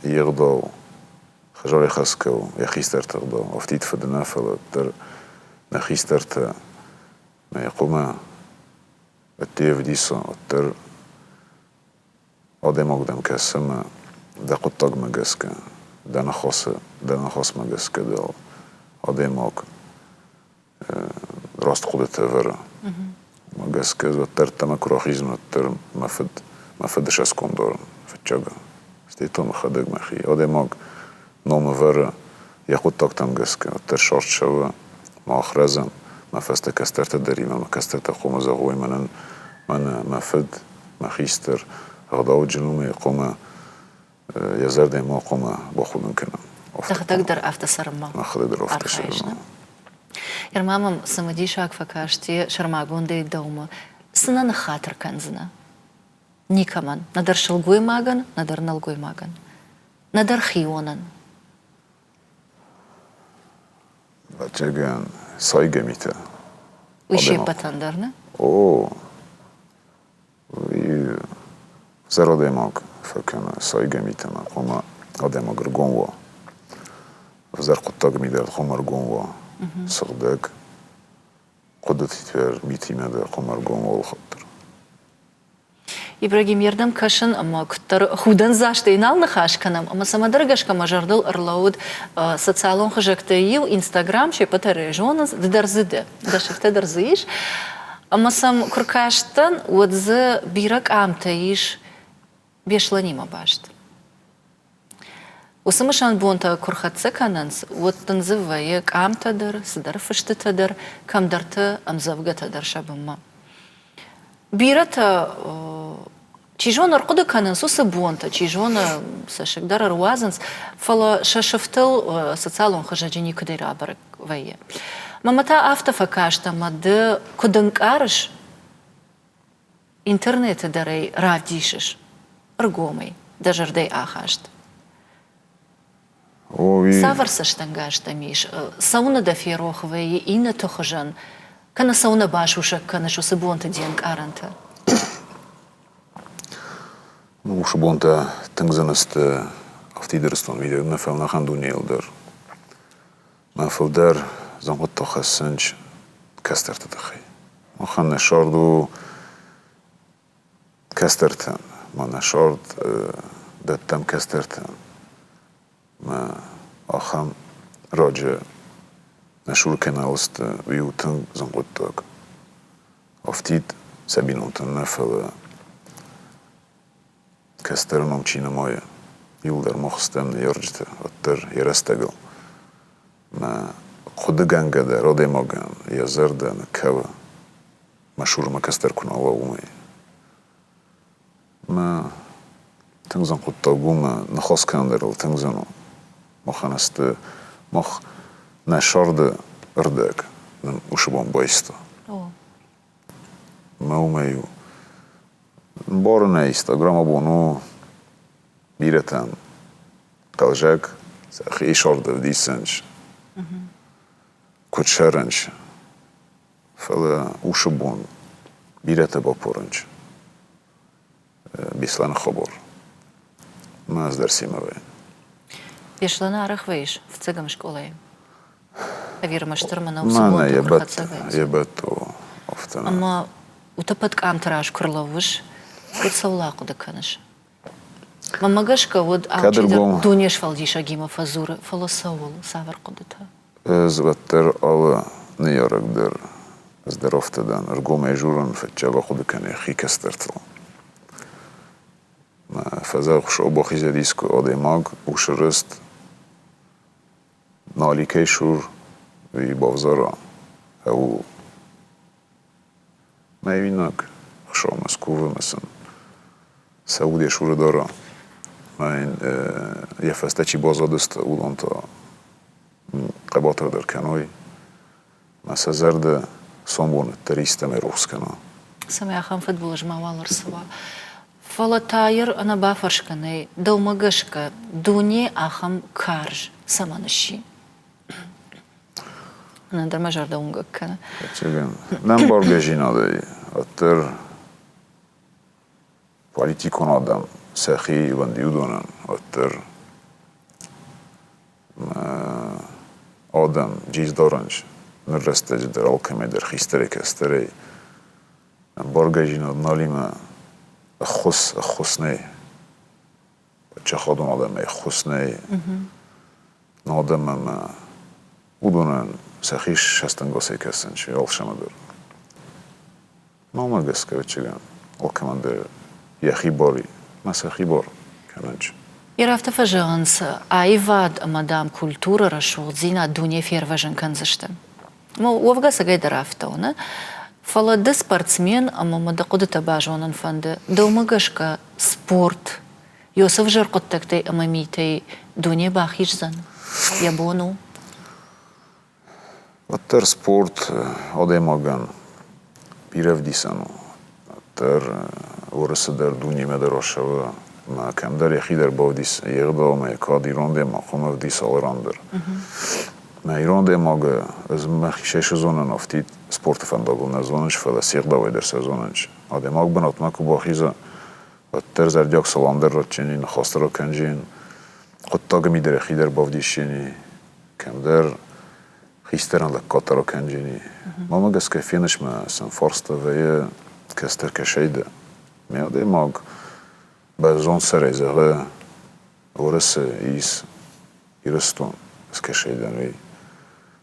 йе гъдау хӕдзарӕй хӕсгӕ у, йӕ хистӕрты ӕгъдау. Афтид фыды нӕ, фӕлӕ дӕр нӕ хистӕртӕ мӕ йӕ хъуамӕ ӕдде ӕвдиса, уӕддӕр адӕймаг дӕм кӕсы ӕмӕ дӕ хъуыддагмӕ гӕсгӕ, дӕ ныхасы, дӕ ныхасмӕ гӕсгӕ дӕ адӕймаг раст хъуыдытӕ ӕвӕры. Уымӕ гӕсгӕ уӕддӕр ӕддӕмӕ куы рахизын, уӕддӕр мӕ фыд, мӕ фыды сӕском дарын фыццаг. Стӕй та мӕхӕдӕг мӕхи. Адӕймаг ном ӕвӕры йӕ хъуыддӕгтӕм гӕсгӕ, уӕддӕр сарт цӕуы, мах рӕзӕм, мӕ фӕстӕ кӕстӕртӕ дӕр имӕ, мӕ кӕстӕртӕ хъуамӕ зӕгъой мӕнӕн, мӕнӕ мӕ фыд, мӕ хистӕр, ӕгъдауджын у, мӕ хъуамӕ йӕ зӕрдӕ ма хъуамӕ бахудын кӕна. Дӕхӕдӕг дӕр афтӕ цӕрынмӕ Мӕхӕдӕг дӕр афтӕ цӕрынмӕ. Ерма мӕм цымыдисаг фӕкасти сӕрмагондӕй дӕумӕ. Цы нӕ ныххатыр кӕндзынӕ? Никӕмӕн, нӕдӕр сылгоймагӕн, нӕдӕр нӕлгоймагӕн, нӕдӕр хионӕн. Ӕвӕццӕгӕн, сайгӕ митӕ. Уый се ппӕтӕн дӕр, нӕ? О, уый ӕвзӕр адӕймаг фӕкӕны сайгӕ митӕ ӕмӕ хъуамӕ адӕймаг ӕргом уа. Ӕвзӕр хъуыддаг ми дӕр хъуамӕ ӕргом уа, сыгъдӕг хъуыдытӕ митимӕ дӕр хъуамӕ ӕргом уа алыхатт дӕр. Ибрагим, йе рдӕм кӕсын ӕмӕ куыддӕр худӕндзастӕй нал ныхас кӕнӕм, ӕмӕ цӕмӕдӕр гӕсгӕ мӕ зӕрдыл ӕрлӕууыд социалон хызӕгтӕй иу, Инстаграм, се ппӕт дӕр зонынц, ды дӕр дзы дӕ, дӕ сыфтӕ дӕр дзы ис. Ӕмӕ сӕм куы ркастӕн, уӕд дзы бирӕ къамтӕ ис Беслӕнимӕ баст. Уыцы мысӕн бонтӕ куы рхӕццӕ кӕнынц, уӕд дын дзы вӕййы къамтӕ дӕр, цыдӕр фыстытӕ дӕр, кӕмдӕрты ӕмдзӕвгӕтӕ дӕр сӕ бынмӕ. Бирӕтӕ, Чи зоны, ӕрхъуыды кӕнынц уыцы бонтӕ, чи зоны, цӕссыг дӕр ӕруадзынц, фӕлӕ сӕ сыфтыл социалон хызӕджы никуыдӕй рабӕрӕг вӕййы. Мӕнмӕ та афтӕ фӕкаст, ӕмӕ ды куыд ӕнкъарыс, интернеты дӕр ӕй равдисыс ӕргомӕй дӕ зӕрдӕйы ахаст. Цавӕр цӕстӕнгас дӕм ис? Цӕуыннӕ дӕ ферох вӕййы иннӕты хуызӕн, кӕнӕ цӕуыннӕ басусӕг кӕныс уыцы бонты де нкъарӕнтӕ? Уыцы бонтӕ тынг зын сты афтид Ирыстон мидӕг нӕ, фӕлӕ ӕнӕхъӕн дунейыл дӕр. Мӕ фылдӕр зӕгъуыдтӕ хӕссынц кӕстӕрты тыххӕй. Махӕн нӕ сӕрд у кӕстӕртӕн, ма нӕ сӕрд дӕттӕм кӕстӕртӕн. Мӕ ахӕм раджы нӕ сур кӕнал сты, уый у тынг зын хъуыддаг. Афтид сӕ бинонтӕн нӕ, фӕлӕ кӕстӕры ном чи нымайы, иуылдӕр мах стӕм ныййарджытӕ, уӕддӕр йӕ рӕстӕгыл. Мӕ хъуыдыгӕнгӕ дӕр адӕймагӕн йӕ зӕрдӕ ныккӕуы, мӕ сурмӕ кӕстӕр куы нал уа, уымӕй. Мӕ тынг зын хъуыддаг у, мӕ ныхас кӕнын дӕр ыл тынг зын у. Махӕн сты, мах нӕ сӕрды ӕрдӕг нын уыцы бон байста. Мӕ уымӕй у. Мбарын ӕй, Инстаграм абон у бирӕтӕн хъӕлдзӕг, сӕхи сӕрды ӕвдисынц, куыд сӕрынц. Фӕлӕ уыцы бон бирӕтӕ бапорынц Беслӕны хабар. Мӕ ӕз дӕр семӕ вӕййын. Беслӕны арӕх вӕййыс фыццӕгӕм скъолайы? Ӕви ӕрмӕстдӕр мӕнӕ уыцы бонты куы рхӕццӕ вӕййынц? Йӕ бадт у афтӕ. Ӕмӕ утӕппӕт къамты раз куы рлӕууыс, уӕд цӕуыл ахъуыды кӕныс? Мӕнмӕ гӕсгӕ уӕд алчидӕр дунесфӕлдисӕгимӕ фӕдзуры, фӕлӕ цӕуыл, цавӕр хъуыдытӕ? Ӕз уӕддӕр алы ныййарӕг дӕр ӕз дӕр афтӕ дӕн, ӕргомӕй дзурын, фӕччӕ бахъуыды кӕны йӕхи кӕстӕртыл. Мӕ фӕдзӕхсау бахизӕд искуы адӕймаг усы рыст, нали кӕй сур, уый бавзара, ӕууыл. Мӕ иунӕг Хуыцаумӕ скувы ӕмӕ сын сӕ уд йӕ цуры дара. Мӕ йын йӕ фӕстӕ чи баззадысты, уыдон та хъӕбатырдӕр кӕной мӕ сӕ зӕрдӕ сомбоны дӕр истӕмӕй рухс кӕна. Цӕмӕй ахӕм фыдбылыз мауал ӕрцӕуа. Фӕлӕ та йыр ӕнӕбафӕрсгӕ нӕй, дӕумӕ гӕсгӕ дуне ахӕм карз цӕмӕн сси? Ӕндӕр мӕ зӕрдӕ уынгӕг кӕны. Ӕцӕгӕн, нӕм баргӕзинадӕй уӕддӕр политикон адӕм сӕхи ивӕнди уыдонӕн, уӕддӕр адӕм джиз-дарӕнч ныр рӕстӕджы дӕр алкӕмӕй дӕр хистӕрӕй-кӕстӕрӕй ӕмбаргӕзинад налимӕ ӕххуыс ӕххуыс нӕй. Паддзахадон адӕмӕй ӕххуыс нӕй. Адӕм ӕмӕ уыдонӕн сӕхи цӕстӕнгасӕй кӕсынц алцӕмӕ дӕр. Мӕнмӕ гӕсгӕ, ӕвӕццӕгӕн, алкӕмӕн дӕр йӕхи бар и, мӕ сӕхи бар кӕнынц. Йер афтӕ фӕзӕгъынц, аивад ӕмӕ, дам, культурӕ, рӕсугъддзинад дуне фервӕзын кӕндзысты. Уӕвгӕ ӕцӕгӕйдӕр афтӕ у, нӕ? Фӕлӕ ды спортсмен ӕмӕ мӕ дӕ хъуыдытӕ базонын фӕнды. Дӕумӕ гӕсгӕ спорт Йосиф ӕвзӕр хъуыддӕгтӕй ӕмӕ митӕй дуне бахиздзӕн? Йӕ бон у? Уӕддӕр спорт адӕймагӕн бирӕ ӕвдисӕн у. Уӕддӕр Уырысы дӕр дунемӕ дӕр ӕссӕуы ӕмӕ кӕмдӕр йӕхи дӕр бавдисы йе гъдау ӕмӕ йӕ кад ирон адӕймаг хъуамӕ ӕвдиса алы ран дӕр. Мӕ ирон адӕймагы ӕз мӕхицӕй цы зонын, афтид спорты фӕндагыл нӕ зонынц, фӕлӕ се гъдауӕй дӕр сӕ зонынц. Адӕймаг бынатмӕ куы бахиза, уӕддӕр зӕрдиаг салам дӕр ратджени, ныхас дӕр ракӕнджен, хъуыддагы мидӕг йӕхи дӕр бавдисджени, кӕмдӕр хистӕрӕн лӕггад дӕр ракӕнджени. Мӕнмӕ гӕсгӕ феныс мӕ сын фарста вӕййы кӕстӕр кӕсӕй дӕ. Ме адӕймаг бӕрзонд сӕрӕй зӕгъы, Уырысы ис Ирыстон, скӕсӕй дӕн уый.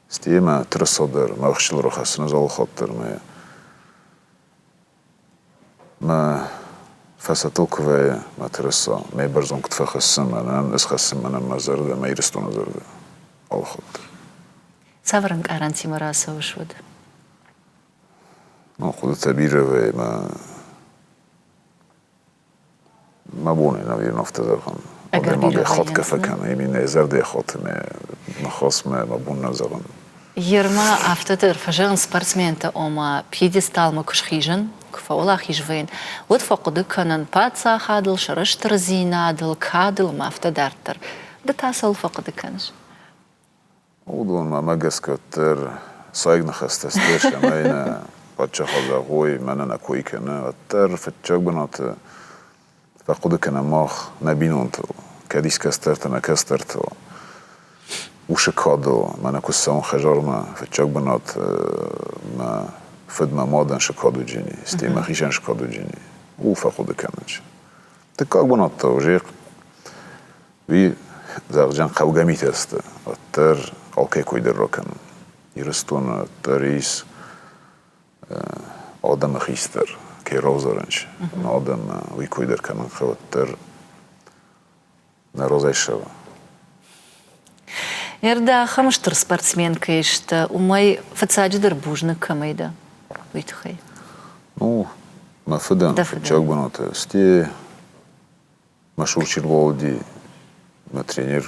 Стӕй мӕ тырыса дӕр, мӕ ӕхсыл рахӕссыны залхатт дӕр мӕ Мӕ фӕсӕтыл куы вӕййы мӕ тырыса, мӕ бӕрзонд куыд фӕхӕссы мӕнӕн, ысхӕссы мӕнӕн мӕ зӕрдӕ, мӕ Ирыстоны зӕрдӕ алыхатт дӕр. Цавӕр ӕнкъарӕнтимӕ рацӕуыс уӕд? Ну, хъуыдытӕ бирӕ вӕййы мӕ. Мӕ бон ин ӕви афтӕ зӕгъӕн. Адӕймаг хатгӕ фӕкӕны, именно йӕ зӕрдӕйы хаты мӕ ныхасмӕ мӕ бон нӕ зӕгъын. Ерма афтӕ дӕр фӕзӕгъынц спортсментӕ, ома пьедесталмӕ куы схизын, куы фӕуӕлахиз вӕййын, уӕд фӕхъуыды кӕнын паддзахадыл, сӕрыстырдзинадыл, кадыл ӕмӕ афтӕ дарддӕр. Ды та цӕуыл фӕхъуыды кӕныс? Уыдонмӕ мӕ гӕсгӕ уӕддӕр сайг ныхӕстӕ сты, цӕмӕй нӕ паддзахад зӕгъой, мӕнӕ нӕ кой кӕны, уӕддӕр фыццаг бынаты фӕхъуыды кӕнӕм мах нӕ бинонтыл, кӕд ис кӕстӕртӕ нӕ кӕстӕртыл, усы кадыл, мӕнӕ куы цӕуын хӕдзармӕ, фыццаг бынат мӕ фыд мӕ мадӕн сы кад уыджени, стӕй мӕхицӕн сы кад уыджени, ууыл фӕхъуыды кӕнынц. Дыккаг бынат та уже Уый, зӕгъдзӕн, хъӕугӕ митӕ сты, уӕддӕр алкӕй кой дӕр ракӕнын. Ирыстоны уӕддӕр ис адӕмы хистӕр, кӕй равзарынч, адӕмы уый кой дӕр кӕнын хъӕуы, уӕддӕр нӕ разӕй ссӕуы. Ӕрдӕ ахӕм стыр спортсмен кӕй сты, уымӕй фыццаджыдӕр бузныг кӕмӕй дӕ, уый тыххӕй? Ну, мӕ фыдӕн фыццаг бынаты сте Мӕ Шурчил уыди мӕ тренер.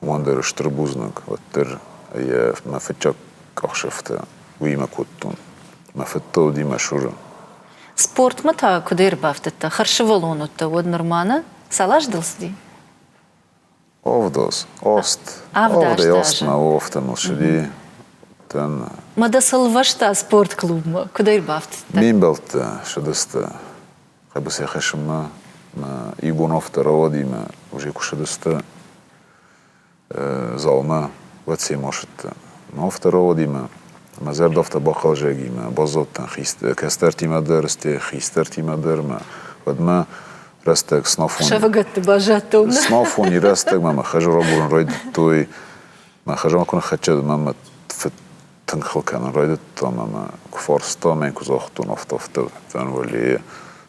Уымӕн дӕр стыр бузныг, уӕддӕр йӕ мӕ фыццаг къахсӕфтӕ уыимӕ кодтон. Мӕ фыд та уыди мӕ цуры. Спортмӕ та куыд ӕрбафтыдтӕ? Хӕрзсывӕллон уыдтӕ, уӕд нырма нӕ? Цал азы дыл цыди? Авдаз, аст. Авдӕй астмӕ афтӕ мыл цыди. Дӕн. Ма дӕ сӕлвӕста спортклубмӕ? Куыд ӕрбафтыдтӕ? Ме мбӕлттӕ сыдысты хъӕбысӕй хӕссынмӕ. Мӕ иу бон афтӕ рауади, мӕ уже куы сыдысты залмӕ, уӕд семӕ ссыдтӕн. Афтӕ рауади мӕ мӕ зӕрдӕ афтӕ бахъӕлдзӕг и, мӕ баззадтӕн кӕстӕртимӕ дӕр, стӕй хистӕртимӕ дӕр мӕ уӕдмӕ рӕстӕг снафон. Сӕвӕгӕтты баззадтон. Снафони рӕстӕгмӕ мӕ хӕзар агурын райдыдтой. Мӕ хӕзар куы ныххӕццӕ, мӕ мӕ фыд тынг хыл кӕнын райдыдта ӕмӕ мӕ куы фарста, мӕ куы загътон, афтӕ афтӕ уӕлейы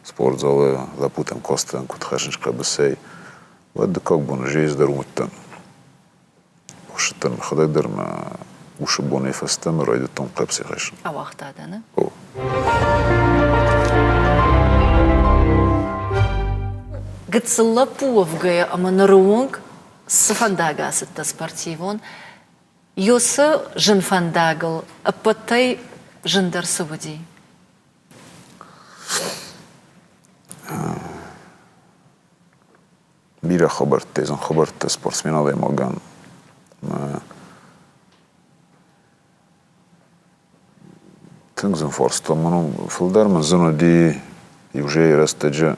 спортзалы лӕппутӕм кастӕн, куыд хӕссынц хъӕбысӕй, уӕд дыккаг бон ӕз дӕр уым уыдтӕн. Хуыссыдтӕн мӕхӕдӕг дӕр мӕ усы бонӕй фӕстӕмӕ райдыдтон хъӕбысӕй хӕссын. Ауагъта дӕ, нӕ? О. Гыццыл лӕппу уӕвгӕйӕ ӕмӕ ныры онг цы фӕндаг ацыдтӕ спортивон, Ёсы зын фӕндагыл ӕппӕтӕй зындӕр цы уыди? Бирӕ хабӕрттӕ, зын хабӕрттӕ спортсмен адӕймагӕн. Тынг зын фарста мын у. Фылдӕр мын зын уыди иу рӕстӕджы.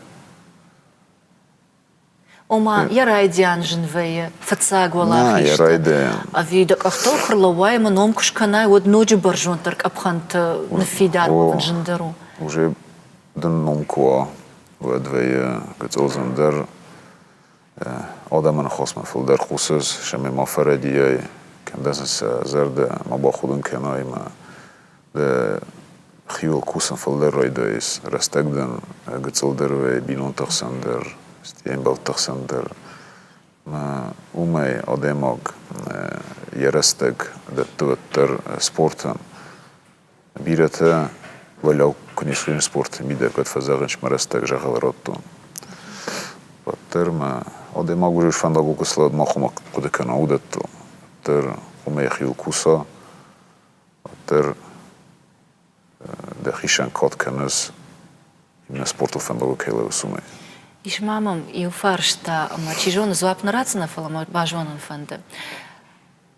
Ома, йӕ райдиан зын вӕййы, фыццаг уӕлахизты. Ӕви дӕ къӕхтыл куы рлӕууай ӕмӕ ном куы скӕнай, уӕд ноджы бӕрзонддӕр къӕпхӕнты ныффидар уӕвын зындӕр у. Уже дын ном куы уа, уӕд вӕййы гыццыл зындӕр. Адӕмы ныхасмӕ фылдӕр хъусыс, сӕмӕ ма фӕрӕдийай, кӕмдӕр сын сӕ зӕрдӕ ма бахудын кӕнай ӕмӕ дӕ хиуыл кусын фылдӕр райдайыс. Рӕстӕг дын гыццылдӕр вӕййы бинонты хсӕн дӕр, стӕй ӕмбӕлтты хсӕн дӕр. Уымӕй адӕймаг йӕ рӕстӕг дӕтты уӕддӕр спортӕн. Бирӕтӕ уӕлиау куы не суыйынц спорты мидӕг, уӕд фӕзӕгъынц, мӕ рӕстӕг зӕгъӕл радтон. Уӕддӕр мӕ адӕймаг уже фӕндагыл куы цӕуа, ма хъуамӕ хъуыды кӕна уыдӕттыл. Уӕддӕр хъуамӕ йӕхиуыл куса, уӕддӕр дӕхицӕн кад кӕныс, иннӕ спортыл фӕндагыл кӕй лӕууыс, уымӕй. Ис ма мӕм иу фарста, ӕмӕ чи зоны дзуапп нӕ ратдзынӕ, фӕлӕ мӕ базонын фӕнды.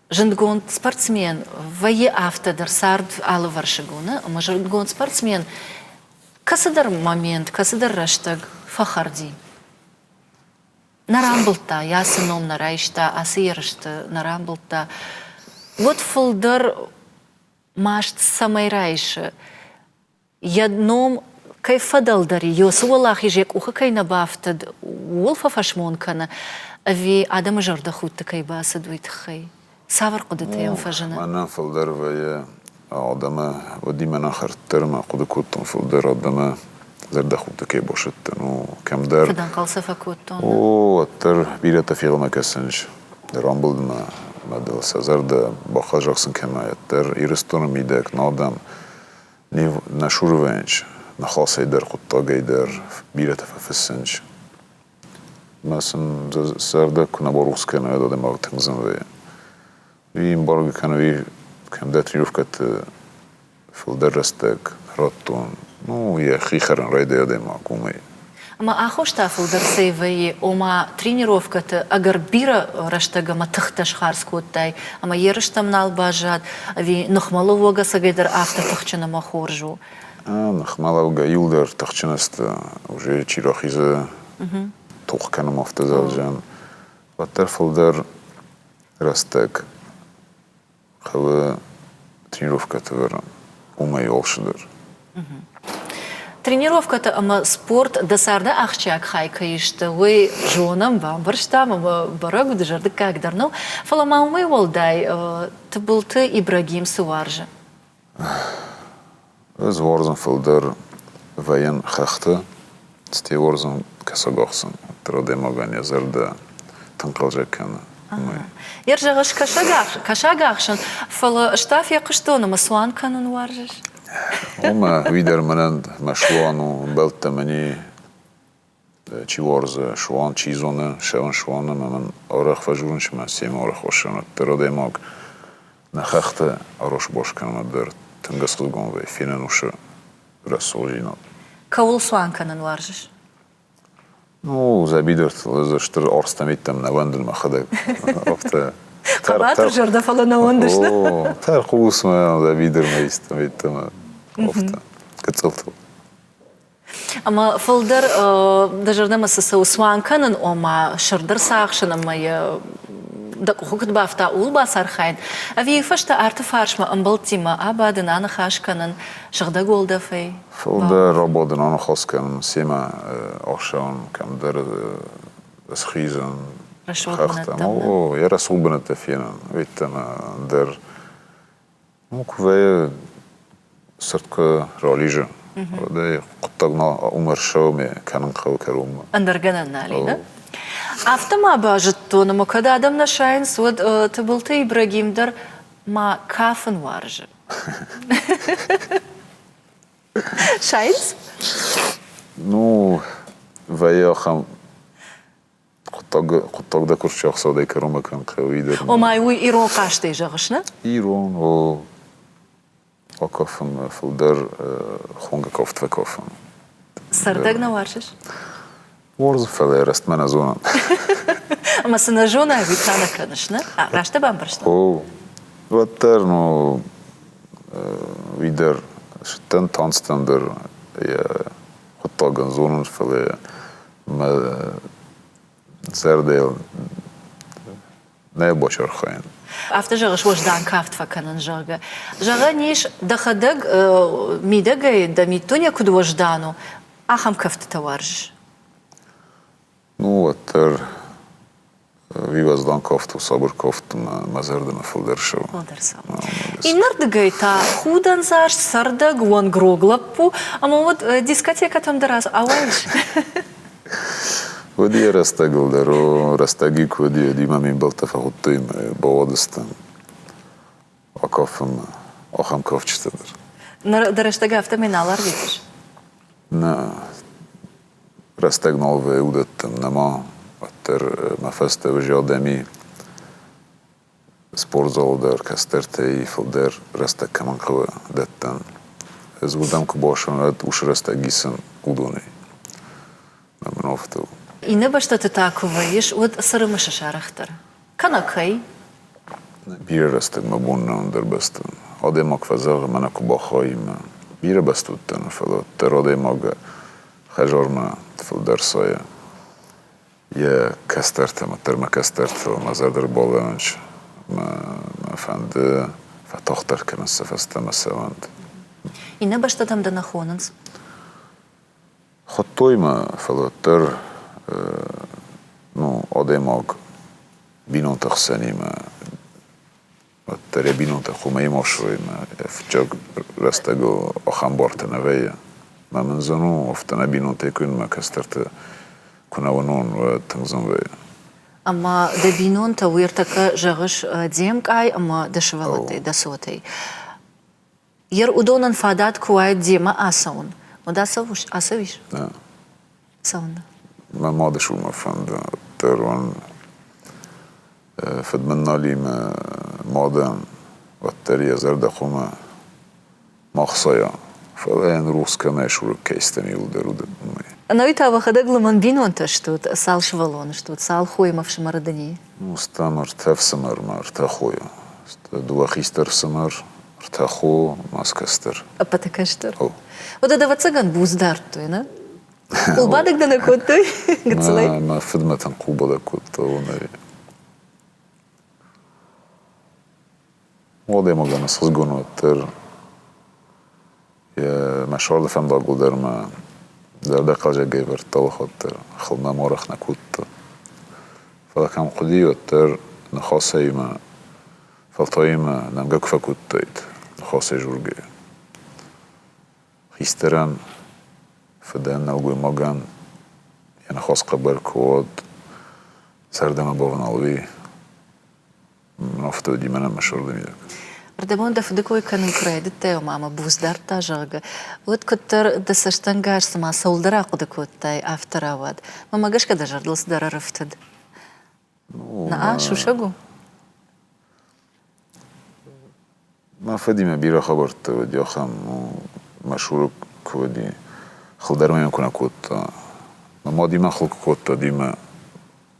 Зындгонд спортсмен вӕййы афтӕ дӕр цард алывӕрсыг у, нӕ? Ӕмӕ зындгонд спортсмен кӕцыдӕр момент, кӕцыдӕр рӕстӕг фӕхӕрди. Нӕ рамбылдта, йӕ ацы ном нӕ райста, ацы ерысты нӕ рамбылдта. Уӕд фылдӕр маст цӕмӕй райсы, йӕ ном кӕй фӕдӕлдӕр и, цы уӕлахиз йӕ къухы кӕй нӕ бафтыд, ууыл фӕфӕсмон кӕны, ӕви адӕмы зӕрдӕхудты кӕй бацыд, уый тыххӕй? Цавӕр хъуыдытӕ йӕм фӕзыны? Мӕнӕн фылдӕр вӕййы адӕмы, уӕдимӕ нӕ хӕрддӕр мӕ хъуыды кодтон фылдӕр адӕмы зӕрдӕхудты кӕй басыдтӕн, у кӕмдӕр. Фыдӕнхъӕл сӕ фӕкодтон. О, уӕддӕр бирӕтӕ фегъмӕ кӕсынц рамбылдмӕ, мӕ дыл сӕ зӕрдӕ бахъазах сын кӕнай, уӕддӕр Ирыстоны мидӕг адӕм Не нӕ сурвӕнч, ныхасӕй дӕр, хъуыддагӕй дӕр бирӕтӕ фӕфыссынц. Мӕ сын зӕрдӕ куы нӕ барухс кӕна, уӕд адӕймаг тынг зын вӕййы. Уый ӕмбаргӕ кӕны, уый кӕмдӕр тренировкӕты фылдӕр рӕстӕг радтон. Ну, йӕхи хӕрын райдайы адӕймаг уымӕй. Ӕмӕ аххос та фылдӕр цӕй вӕййы, ома тренировкӕты ӕгӕр бирӕ рӕстӕг ӕмӕ тыхтӕ схардз кодтай ӕмӕ ерыстӕм нал баззад, ӕви ныхмӕлӕууӕг ӕцӕгӕйдӕр афтӕ тыхджын ӕмӕ хорз у? Ныхмӕлӕугӕ иуылдӕр тыхджын сты, уже чи рахизы, тох кӕнӕм афтӕ зӕгъзӕн, уӕддӕр фылдӕр рӕстӕг хъӕуы тренировкӕты вӕрын, уымӕй алцыдӕр. Тренировкӕтӕ ӕмӕ спорт дӕ царды ахсджиаг хай кӕй сты, уый зонӕм, бамбӕрстам ӕмӕ бӕрӕг у, дызӕрдыггаг дӕр нӕу. Фӕлӕ ма уымӕй уӕлдай Тыбылты Ибрагим цы уарзы? Ӕз уарзын фылдӕр вӕййын хӕхты, стӕй уарзын кӕсагахсын. Уӕддӕр адӕймагӕн йӕ зӕрдӕ тынг хъӕлдзӕг кӕны. Йе зӕгъыс кӕсагахсын, фӕлӕ ӕз та фехъуыстон ӕмӕ цуан кӕнын уарзыс. Омӕ уый дӕр мӕнӕн мӕ суан у, ӕмбӕлттӕ мӕни чи уарзы суан, чи зоны, сӕвын суан ӕмӕ мын арӕх фӕзурынц мӕ семӕ арӕх хуыссын уӕддӕр адӕймаг нӕ хӕхты арос-бос кӕнынмӕ дӕр тынг ӕхсызгон вӕййы, фенӕн уыцы рӕсугъддзинад. Кӕуыл цуан кӕнын уарзыс? Ну, дзӕбидыртыл ӕз стыр арстӕм-иттӕм нӕ уӕндын мӕхӕдӕг. Афтӕ. Хъӕбатыр зӕрдӕ, фӕлӕ нӕ уӕндыс, нӕ? О, тӕрхъусмӕ, дзӕбидырмӕ истӕм-иттӕм, афтӕ, гыццылтыл. Ӕмӕ фылдӕр дӕ зӕрдӕмӕ цы цӕуы цуан кӕнын, ома сырд ӕрцахсын ӕмӕ йӕ дӕ къухы куыд бафта, ууыл бацархайын, ӕви фӕстӕ арты фарсмӕ ӕмбӕлттимӕ абадын, аныхас кӕнын сыгъдӕг уӕлдӕфӕй? Фылдӕр абадын, аныхас кӕнын, семӕ ӕхсӕвын кӕмдӕр схизын хӕхтӕм. О, йӕ рӕсугъд бынӕттӕ фенын, ведтӕмӕ ӕндӕр Ну, куы вӕййы сырд куы рализы, уӕд ӕй хъуыддаг уым ӕрцӕуы ме кӕнын хъӕуы кӕронмӕ. Ӕндӕр гӕнӕн нал и, нӕ? Афтӕ ма базыдтон, ӕмӕ кӕд адӕм нӕ сайынц, уӕд Тыбылты Ибрагим дӕр ма кафын уарзы. Сайынц? Ну, вӕййы ахӕм Хъуыддаг дӕ куы рчӕхсадӕй кӕронмӕ кӕм хъӕуы дӕр. Ома уый ирон хъазтӕй зӕгъыс, нӕ? Ирон, о. Акафын фылдӕр хонгӕ кафт фӕкафын. Цӕрдӕг нӕ уарзыс? Уарзын, фӕлӕ рӕстмӕ нӕ зонын. Ӕмӕ цы нӕ зонай, уый та нӕ кӕныс, нӕ? Раст дӕ бамбӕрстон? О, уӕддӕр, ну, уый дӕр сыдтӕн танцтӕн дӕр йӕ хъуыддагӕн зонын, фӕлӕ мӕ зӕрдӕйыл нӕ бацархайын. Афтӕ зӕгъыс, уӕздан кафт фӕкӕнын, зӕгъгӕ. Зӕгъӕн ис, дӕхӕдӕг мидӕгӕй дӕ миддуне куыд уӕздан у, ахӕм кӕфтытӕ уарзыс? Ну, уӕддӕр Уый уӕздан кафт у, сабыр кафт мӕ зӕрдӕмӕ фылдӕр цӕуы. Фылдӕр цӕуы. Иннӕрдыгӕй та худӕндзаст, цӕрдӕг, уӕнгрог лӕппу, ӕмӕ уӕд дискотекӕтӕм дӕр ауайыс? Уыди йӕ рӕстӕгыл дӕр, о, рӕстӕги куы уыди, уӕд мӕ ме мбӕлттӕ фӕхуыдтой ӕмӕ бауадыстӕм акафынмӕ, ахӕм кафджытӕ дӕр. Ныр дӕ рӕстӕг афтӕмӕй нал арвитыс? Нӕ, рӕстӕг нал вӕййы уыдӕттӕм, нӕма, уӕддӕр мӕ фӕстӕ уызи адӕми спортзалы дӕр кӕстӕртӕй фылдӕр рӕстӕг кӕмӕн хъӕуы дӕттӕн. Ӕз уырдӕм куы бацӕуон, уӕд уыцы рӕстӕг исын уыдонӕй. Мӕ мын афтӕ у. Иннӕ бӕстӕты та куы вӕййыс, уӕд цы рымысыс арӕхдӕр? Кӕнӕ кӕй? Бирӕ рӕстӕг мӕ бон нӕу ӕндӕр бӕсты. Адӕймаг фӕзӕгъы, мӕнӕ куы бахайы Бирӕ бӕсты уыдтӕн, фӕлӕ уӕддӕр адӕймаг хӕдзармӕ фылдӕр сайы. Йӕ кӕстӕртӕм, уӕддӕр мӕ кӕстӕртыл мӕ зӕрдӕ ӕрбалӕууынц. Мӕ фӕнды фӕтагъддӕр кӕнын сӕ фӕстӕмӕ цӕуӕнт. Иннӕ бӕстӕтӕм дӕ нӕ хонынц? Хуыдтой мӕ, фӕлӕ уӕддӕр ну, адӕймаг бинонты хсӕнимӕ, уӕддӕр йӕ бинонтӕ хъуамӕ ма суой ӕмӕ фыццаг рӕстӕгыл ахӕм бартӕ нӕ вӕййы. Мӕ мын зын у, афтӕ нӕ бинонтӕй куы мӕ кӕстӕрты куы нӕ уынон, уӕд тынг зын вӕййы. Ӕмӕ дӕ бинонтӕ уый ӕртӕккӕ зӕгъыс де мкъай ӕмӕ дӕ сывӕллӕттӕй, дӕ цотӕй. Ер уыдонӕн фадат куы уаид демӕ ацӕуын, уӕд ацӕуис? Нӕ. Цӕуыннӕ? Мӕ мады сумӕ фӕнды дӕр уын фыд мын нал и мӕ мадӕн, уӕддӕр йӕ зӕрдӕ хъуамӕ ма хсайа, фӕлӕ йын рухс кӕмӕй суры, кӕй стӕм иуылдӕр уыдонмӕ. Ӕнӕуи та уӕхӕдӕг лымӕн бинонтӕ стут, цал сывӕллоны стут, цал хойы ӕмӕ фсымӕры дын и? Ну, стӕм ӕртӕ фсымӕр мӕ ӕртӕ хойы. Дыууӕ хистӕр фсымӕр, ӕртӕ хо ма кӕстӕр. Ӕппӕты кӕстӕр? Уӕдӕ дӕ ӕвӕццӕгӕн буц дардтой, нӕ? Къулбадӕг дӕ нӕ кодтой гыццылӕй? Мӕ фыдмӕ тынг къулбадӕг кодта, уонӕй. Адӕймагӕн ӕхсызгон уӕддӕр мӕ сӕрды фӕндагыл дӕр мӕ зӕрдӕ хъазӕгӕй вӕрдта алыхатт дӕр, хылмӕ ма арӕх нӕ кодта. Фӕлӕ кӕм хъуыди, уӕддӕр ныхасӕй мӕ фӕлтауимӕ нӕмгӕ куы фӕкодтаид, ныхасӕй дзургӕйӕ. Хистӕрӕн, фыдӕн, нӕлгоймагӕн йӕ ныхас хъӕбӕр куы уӕд, зӕрдӕмӕ бавналуй. Афтӕ уыди мӕнӕн мӕ сӕрды мидӕг. Ӕрдӕбон дӕ фыды кой кӕнын куы райдыдтай, ома мӕ буц дардта, зӕгъгӕ, уӕд куыддӕр дӕ цӕстӕнгас цыма цӕуылдӕр ахъуыды кодтай, афтӕ рауад. Мӕнмӕ гӕсгӕ дӕ зӕрдыл цыдӕр ӕрӕфтыд. Наа, сусӕг у? Мӕ фыдимӕ бирӕ хабӕрттӕ уыди ахӕм, мӕ цуры куы уыди, хыл дӕр мӕ куы нӕ кодта. Мӕ мадимӕ хыл куы кодта, уӕд-иу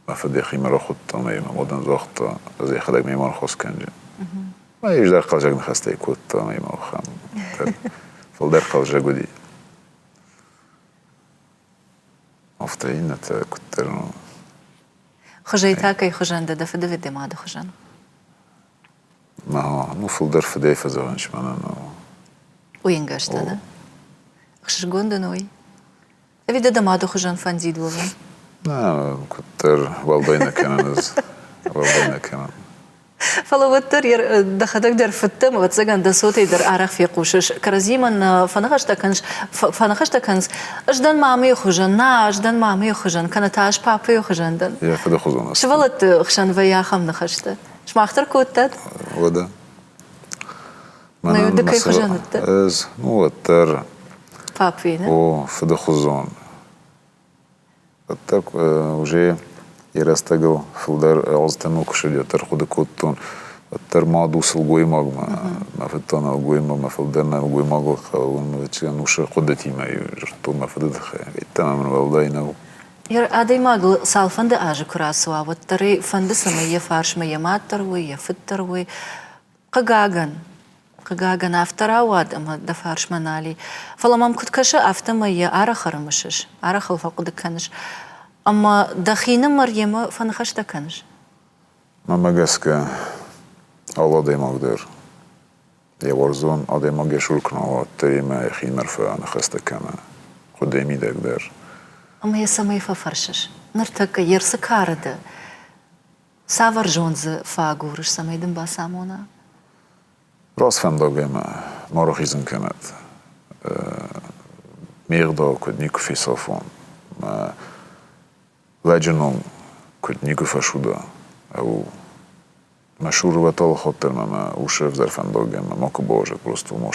мӕ фыд йӕхимӕ рахуыдта ӕмӕ йын мӕ мадӕн загъта, ӕз йӕхӕдӕг мемӕ ныхас кӕнджын. Мӕ ис дӕр хъазӕг ныхӕстӕй кодта ӕмӕ йӕм ахӕм фылдӕр хъазӕг уыди. Афтӕ иннӕтӕ куыддӕр. Хуызӕй та кӕй хуызӕн дӕ, дӕ фыды дӕ мады хуызӕн? Ну, фылдӕр фыдӕй фӕзӕгъынц мӕнӕн. Уый ӕнгӕстӕ, нӕ? Ӕхсызгон дын уый? Ӕви дӕ дӕ мады хуызӕн фӕндид уӕвын? Нӕ, куыддӕр уӕлдай нӕ кӕнын ӕз. Уӕлдай нӕ кӕнын. Фӕлӕ уӕддӕр дӕхӕдӕг дӕр фыдтӕм, ӕвӕццӕгӕн, дӕ цотӕй дӕр арӕх фехъусыс. Кӕрӕдзимӕ нӕ фӕныхӕстӕ кӕныс, фӕныхӕстӕ кӕныс, ӕз дӕн мамӕйы хуызӕн, нӕ, ӕз дӕн мамӕйы хуызӕн, кӕнӕ та ӕз папӕйы хуызӕн дӕн. Йӕ фыды хуызӕн. Сывӕллӕтты хсӕн вӕййы ахӕм ныхӕстӕ. Сымах дӕр кодтат? Уӕдӕ. Мӕнӕн ды кӕй хуызӕн уыдтӕ? Ӕз, ну, уӕддӕр. Папӕйы, нӕ? О, фыды хуызон. Ӕддӕг уже йӕ рӕстӕгыл фылдӕр азтӕм куы ссыди, уӕддӕр хъуыды кодтон, уӕддӕр мад у сылгоймагмӕ, мӕ фыд та нӕлгоймагмӕ, фылдӕр нӕлгоймагыл хъӕуы, ӕвӕццӕгӕн усы хъуыдытимӕ дзырдтон мӕ фыды тыххӕй. Йеддӕмӕ мын уӕлдай нӕу. Адӕймагыл цалфӕнды азы куы рацӕуа, уӕддӕр ӕй фӕнды, цӕмӕй йӕ фарсмӕ йӕ мад дӕр уой, йӕ фыд дӕр уой. Хъыгагӕн, хъыгагӕн, афтӕ рауад, ӕмӕ дӕ фарсмӕ нал и. Фӕлӕ мӕм куыд кӕсы, афтӕмӕй йӕ арӕх ӕрымысыс, арӕх ыл фӕхъуыды кӕныс. Ӕмӕ дӕхинымӕр йемӕ фӕныхӕстӕ кӕныс? Мӕнмӕ гӕсгӕ, алы адӕймаг дӕр йӕ уарзон адӕймаг йӕ цур куы нал уа, уӕддӕр йемӕ йӕхинымӕр фӕныхӕстӕ кӕны, хъуыдыйы мидӕг дӕр. Ӕмӕ йӕ цӕмӕй фӕфӕрсыс? Ныртӕккӕ йе рцы кары дӕ? Цавӕр зонд дзы фӕагурыс, цӕмӕй дын бацамона? Раст фӕндаг ӕмӕ ма рахизын кӕнӕд. Ме гъдау куыд никуы фесафон, мӕ лӕджы ном куыд никуы фӕсуда, ӕу мӕ цуры уӕд алыхатт дӕр мӕ мӕ усы ӕвзӕр фӕндаг ӕмӕ макуы бауазӕг просто уымӕ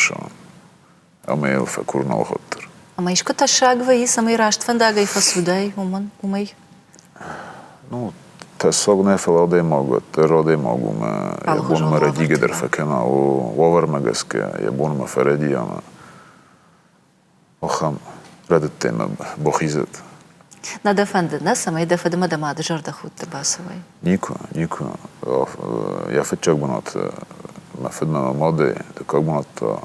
ӕмӕ йыл фӕкурын алыхатт дӕр. Ӕмӕ искуы тӕссаг вӕййы, цӕмӕй раст фӕндагӕй фӕцудай, уымӕн, уымӕй? Ну, тӕссаг нӕ, фӕлӕ адӕймаг уӕддӕр адӕймаг у мӕ йӕ бонмӕ рӕдийгӕ дӕр фӕкӕна, уавӕрмӕ гӕсгӕ йӕ бонмӕ фӕрӕдийа ӕмӕ ахӕм рӕдыдтӕй мӕ бахизӕд. Нӕ дӕ фӕнды, нӕ, цӕмӕй дӕ фыдмӕ дӕ мады зӕрдӕхудты бацӕуай? Никуы, никуы. Йӕ фыццаг бынат мӕ фыдмӕ мӕ мадӕй, дыккаг бынат та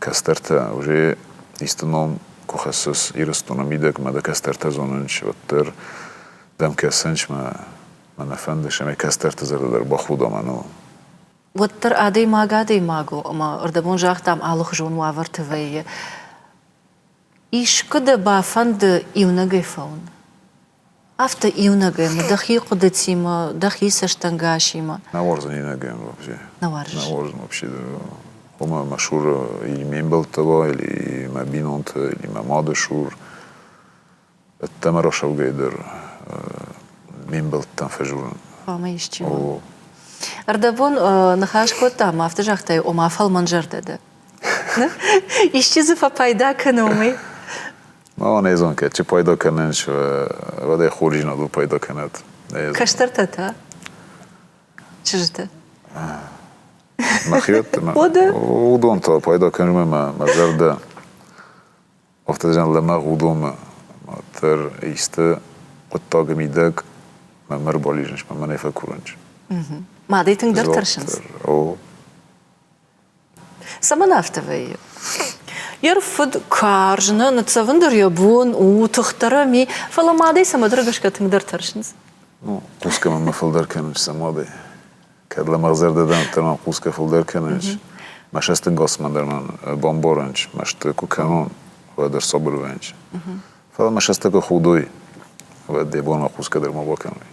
кӕстӕртӕ уже исты ном куы хӕссыс Ирыстоны мидӕг мӕ дӕ кӕстӕртӕ зонынц, уӕддӕр дӕм кӕсынц мӕ мӕ нӕ фӕнды, цӕмӕй кӕстӕрты зӕрдӕ дӕр бахуда мӕныл. Уӕддӕр адӕймаг адӕймаг у, ӕмӕ ӕрдӕбон загътам, алыхуызон уавӕрты вӕййы. Искуы дӕ бафӕнды иунӕгӕй фӕуын? Афтӕ иунӕгӕй ӕмӕ дӕхи хъуыдытимӕ, дӕхи цӕстӕнгасимӕ. Нӕ уарзын иунӕгӕй вообще. Нӕ уарзыс? Нӕ уарзын вообще. Хъуамӕ мӕ цуры или ме мбӕлттӕ уа, или мӕ бинонтӕ, или мӕ мады цур. Ӕддӕмӕ рацӕугӕйӕ дӕр ме мбӕлттӕн фӕзурын. Хъуамӕ исчи уа. Ӕрдӕбон ныхас кодтам, афтӕ загътай, ома фӕлмӕнзӕрдӕ дӕ. Исчи дзы фӕпайда кӕны уымӕй? Ма не зон, кӕд чи пайда кӕнынц, уӕд ӕй хорздзинадыл пайда кӕнӕд. Кӕстӕртӕ та? Чызджытӕ? Мӕхиуӕтты уыдон та пайда кӕнынмӕ мӕ зӕрдӕ афтӕ зӕгъӕн лӕмӕгъ уыдонмӕ дӕр исты хъуыддаджы мидӕг мӕм ӕрбалидзынц, мӕ мӕнӕй фӕкурынц. Мадӕй тынгдӕр тӕрсынц? О. Цӕмӕн афтӕ вӕййы? Йе рфыд карз, нӕ ныццӕвын дӕр йӕ бон у, тыхдӕр ӕм и, фӕлӕ мадӕй цӕмӕдӕр гӕсгӕ тынгдӕр тӕрсынц. Ну, хъусгӕ мӕм фылдӕр кӕнынц сӕ мадӕй. Кӕд лӕмӕгъзӕрдӕ дӕн, уӕддӕр мӕм хъусгӕ фылдӕр кӕнынц. Мӕ цӕстӕнгасмӕ дӕр мӕн бамбарынц, мӕсты куы кӕнон, уӕд ӕрсабыр вӕййынц. Фӕлӕ мӕ цӕстӕ куы худой, уӕд йӕ бон мӕ хъусгӕ дӕр ма бакӕной.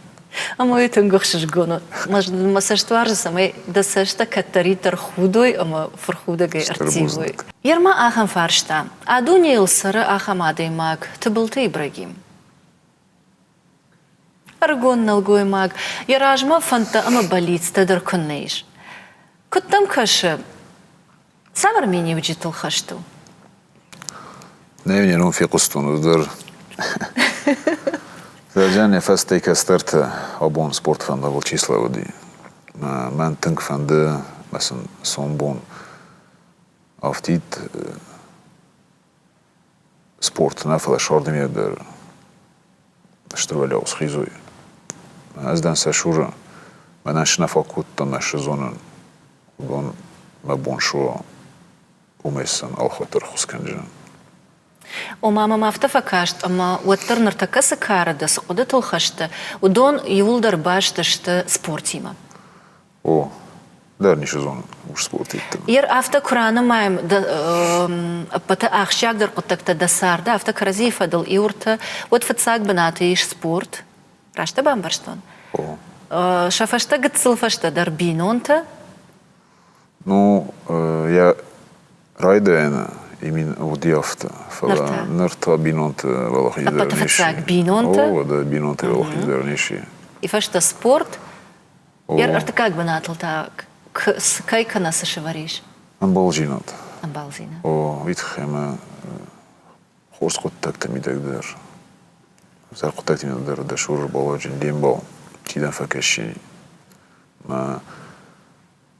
Ӕмӕ уый тынг ӕхсызгон у. Мӕ цӕст уарзы, цӕмӕй дӕ цӕстӕ кӕддӕриддӕр худой ӕмӕ фырхудӕгӕй ӕрттивой. Ерма ахӕм фарста. А дунейыл цӕры ахӕм адӕймаг Тыбылты Ибрагим. Ӕрыгон нӕлгоймаг йӕ размӕ фӕндтӕ ӕмӕ бӕллицтӕ дӕр куыннӕ ис. Куыд дӕм кӕсы, цавӕр миниуджытыл хӕст у? Нӕ йын ном фехъуыстон уӕддӕр. Зӕрдиан йӕ фӕстӕ кӕстӕртӕ абон спортфӕндагыл чи слӕууыди. Мӕн тынг фӕнды, мӕ сын сомбон афтид спорт нӕ, фӕлӕ сӕрдыме дӕр стыр уӕлиау схизой. Ӕз дӕн сӕ цуры, мӕнӕн цы нӕ фӕкодта мӕ сезонӕн, уыдон мӕ бон суа, уымӕй сын алхатт ӕрхуыс кӕнджынӕн. Ома мӕм афтӕ фӕкаст, ӕмӕ уӕддӕр ныртӕккӕ цы кары дӕ, цы хъуыдытыл хӕсты, уыдон иууылдӕр баст сты спортимӕ. О, дӕр ницы зонын ус спорты йеддӕмӕ. Ер афтӕ куы ранымайӕм ӕппӕты ахсджиагдӕр хъуыддӕгтӕ дӕ царды, афтӕ кӕрӕдзийы фӕдыл иуртӕ, уӕд фыццаг бынаты ис спорт. Раст дӕ бамбӕрстон? О. Сӕ фӕстӕ гыццыл фӕстӕдӕр бинонтӕ. Ну, йӕ райдайӕны имин уыди афтӕ, фӕлӕ ныр та бинонты уӕлахиздӕр Ӕппӕты фыццаг бинонтӕ. О, уӕдӕ бинонты уӕлахиздӕр не сси. И фӕстӕ спорт, Йӕ ӕртыккаг бынатыл та кӕй кӕнӕ цы сывӕрис? Ӕмбалдзинад. Ӕмбалдзинад. О, уый тыххӕй ӕмӕ хорз хъуыддӕгты мидӕг дӕр, ӕвзӕр хъуыддӕгты мидӕг дӕр дӕ цуры балӕджын де мбал, чи дӕм фӕкӕсини. Мӕ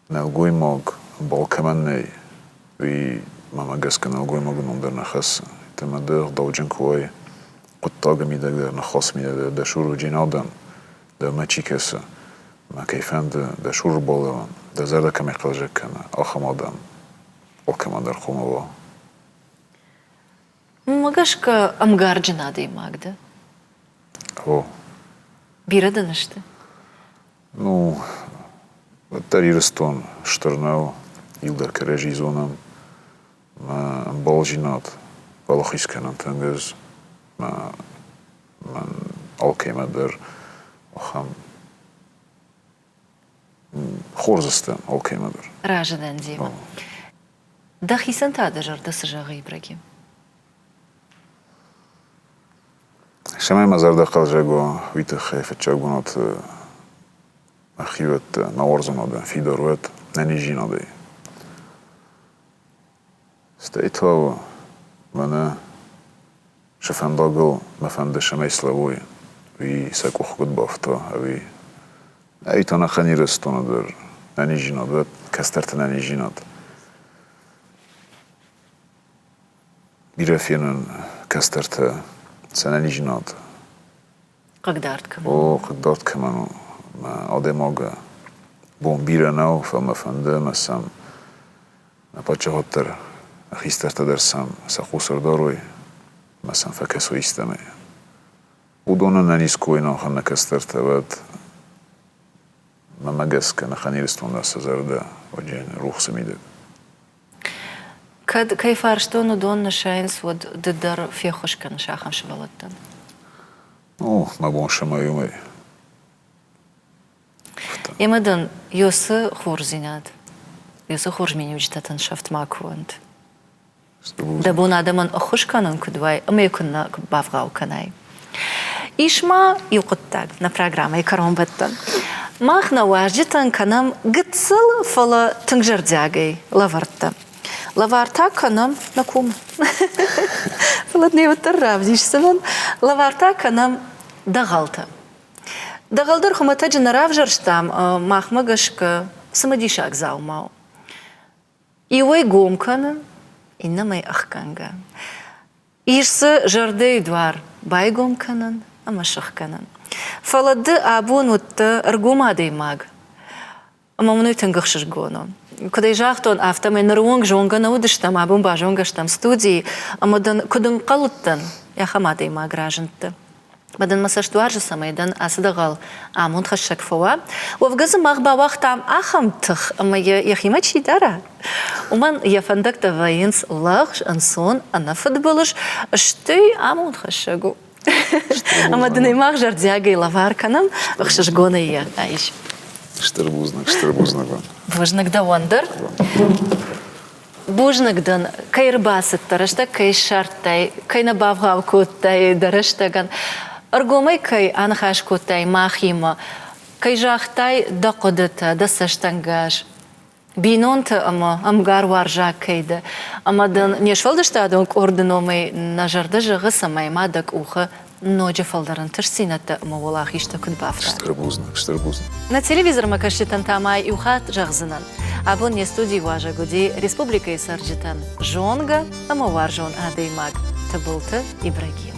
нӕлгоймаг ӕмбал кӕмӕн нӕй, уый мӕмӕ гӕсгӕ нӕлгоймагы ном дӕр нӕ хӕссы. Ӕмӕ ды ӕгъдауджын куы уай, хъуыддагы мидӕг дӕр, ныхасы мидӕг дӕр дӕ цуры уыджын адӕм, дӕумӕ чи кӕсы, мӕ кӕй фӕнды дӕ цуры балӕууын, дӕ зӕрдӕ кӕмӕй хъӕлдзӕг кӕны, ахӕм адӕм алкӕмӕн дӕр хъуамӕ уа. Уымӕ гӕсгӕ ӕмгарджын адӕймаг дӕ? О. Бирӕ дын сты? Ну, уӕддӕр Ирыстон стыр нӕу, иу дӕр кӕрӕдзи зонӕм. Мӕ ӕмбалдзинад уӕлахиз кӕнӕм тынг ӕз. Мӕ мӕн алкӕмӕ дӕр ахӕм хорз сты алкӕмӕ дӕр. Разы дӕн демӕ. Дӕхицӕн та дӕ зӕрдӕ цы зӕгъы, Ибрагим? Цӕмӕй мӕ зӕрдӕ хъӕлдзӕг уа, уый тыххӕй фыццаг бынаты мӕ хиуӕттӕ, мӕ уарзон адӕм фидар уӕд ӕнӕниздзинадӕй. Стӕй та мӕнӕ сӕ фӕндагыл мӕ фӕнды цӕмӕй слӕууой, уый сӕ къух куыд бафта, ӕви ӕви та ӕнӕхъӕн Ирыстоны дӕр ӕнӕниздзинад уӕд, кӕстӕрты ӕнӕниздзинад. Бирӕ фенын кӕстӕртӕ сӕ ӕнӕниздзинад. Хъыгдард кӕмӕн у? О, хъыгдард кӕмӕн у. Мӕ адӕймагы бон бирӕ нӕу, фӕлӕ мӕ фӕнды ӕмӕ сӕм нӕ паддзахад дӕр, нӕ хистӕртӕ дӕр сӕм сӕ хъус ӕрдарой ӕмӕ сӕм фӕкӕсой истӕмӕй. Уыдонӕн ӕнӕниз кой нӕ кӕстӕртӕ, уӕд мӕнмӕ гӕсгӕ нӕхъӕн Ирыстон дӕр сӕ зӕрдӕ уӕджен рухсы мидӕг. Кӕд кӕй фарстон уыдон нысайынц, уӕд ды дӕр феххуыс кӕныс ахӕм сывӕллӕттӕн? Ну, мӕ бон сӕмӕй уымӕй. Ӕмӕ дын Йосы хорздзинад, Йосы хорз миниуджытӕ дын сӕфт макуы уӕнт. Дӕ бон адӕмӕн ӕххуыс кӕнын куыд уай ӕмӕ йӕ куыннӕ бавгъау кӕнай. Ис ма иу хъуыддаг нӕ программӕйы кӕронбӕттӕн. Мах нӕ уазджытӕн кӕнӕм гыццыл, фӕлӕ тынг зӕрдиагӕй лӕвӕрттӕ. Лӕвар та кӕнӕм нӕ комы. Фӕлӕ не уӕддӕр равдисдзынӕн. Лӕвар та кӕнӕм дӕгъӕлтӕ. Дӕгъӕл дӕр хуымӕтӕджы нӕ равзӕрстам, махмӕ гӕсгӕ цымыдисаг дзаума у. Иуӕй гом кӕны, иннӕмӕй ӕхгӕнгӕ. Ис дзы зӕрдӕйы дуар байгом кӕнын ӕмӕ сыхгӕнын. Фӕлӕ ды абон уыдтӕ ӕргом адӕймаг, ӕмӕ мын уый тынг ӕхсызгон у. Куыд ӕй загътон, афтӕмӕй ныры онг зонгӕ нӕ уыдыстӕм, абон базонгӕ стӕм студийы, ӕмӕ дын куыд ӕнхъӕлдтӕн, ахӕм адӕймаг разындтӕ. Ӕмӕ дын мӕ цӕст уарзы, цӕмӕй дӕн ацы дӕгъӕл амондхӕссӕг фӕуа. Уӕвгӕ дзы мах бауагътам ахӕм тых, ӕмӕ йӕ йӕхимӕ чи дара, уымӕн йӕ фӕндӕгтӕ вӕййынц лӕгъз, ӕнцон, ӕнӕфыдбылыз, стӕй амондхӕссӕг у. Ӕмӕ дын ӕй мах зӕрдиагӕй лӕвар кӕнӕм, ӕхсызгонӕй йӕ айс. Стыр бузныг, стыр бузныг. Бузныг дӕуӕн дӕр. Бузныг дын, кӕй ӕрбацыдтӕ, рӕстӕг кӕй ссардтай, кӕй нӕ бавгъау кодтай дӕ рӕстӕгӕн, ӕргомӕй кӕй аныхас кодтай махимӕ, кӕй загътай дӕ хъуыдытӕ, дӕ цӕстӕнгас, бинонты ӕмӕ ӕмгаруарзаг кӕй дӕ, ӕмӕ дын не сфӕлдыстадон къорды номӕй нӕ зӕрдӕ зӕгъы, цӕмӕй ма дӕ къухы ноджы фылдӕр ӕнтыстдзинӕдтӕ ӕмӕ уӕлахизтӕ куыд бафта. Стыр бузныг, стыр бузныг. Нӕ телевизормӕ кӕсджытӕн та ма иу хатт зӕгъдзынӕн. Абон не студийы уазӕг уыди республикӕйы цӕрджытӕн зонгӕ ӕмӕ уарзон адӕймаг Тыбылты Ибрагим.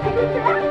Thank you.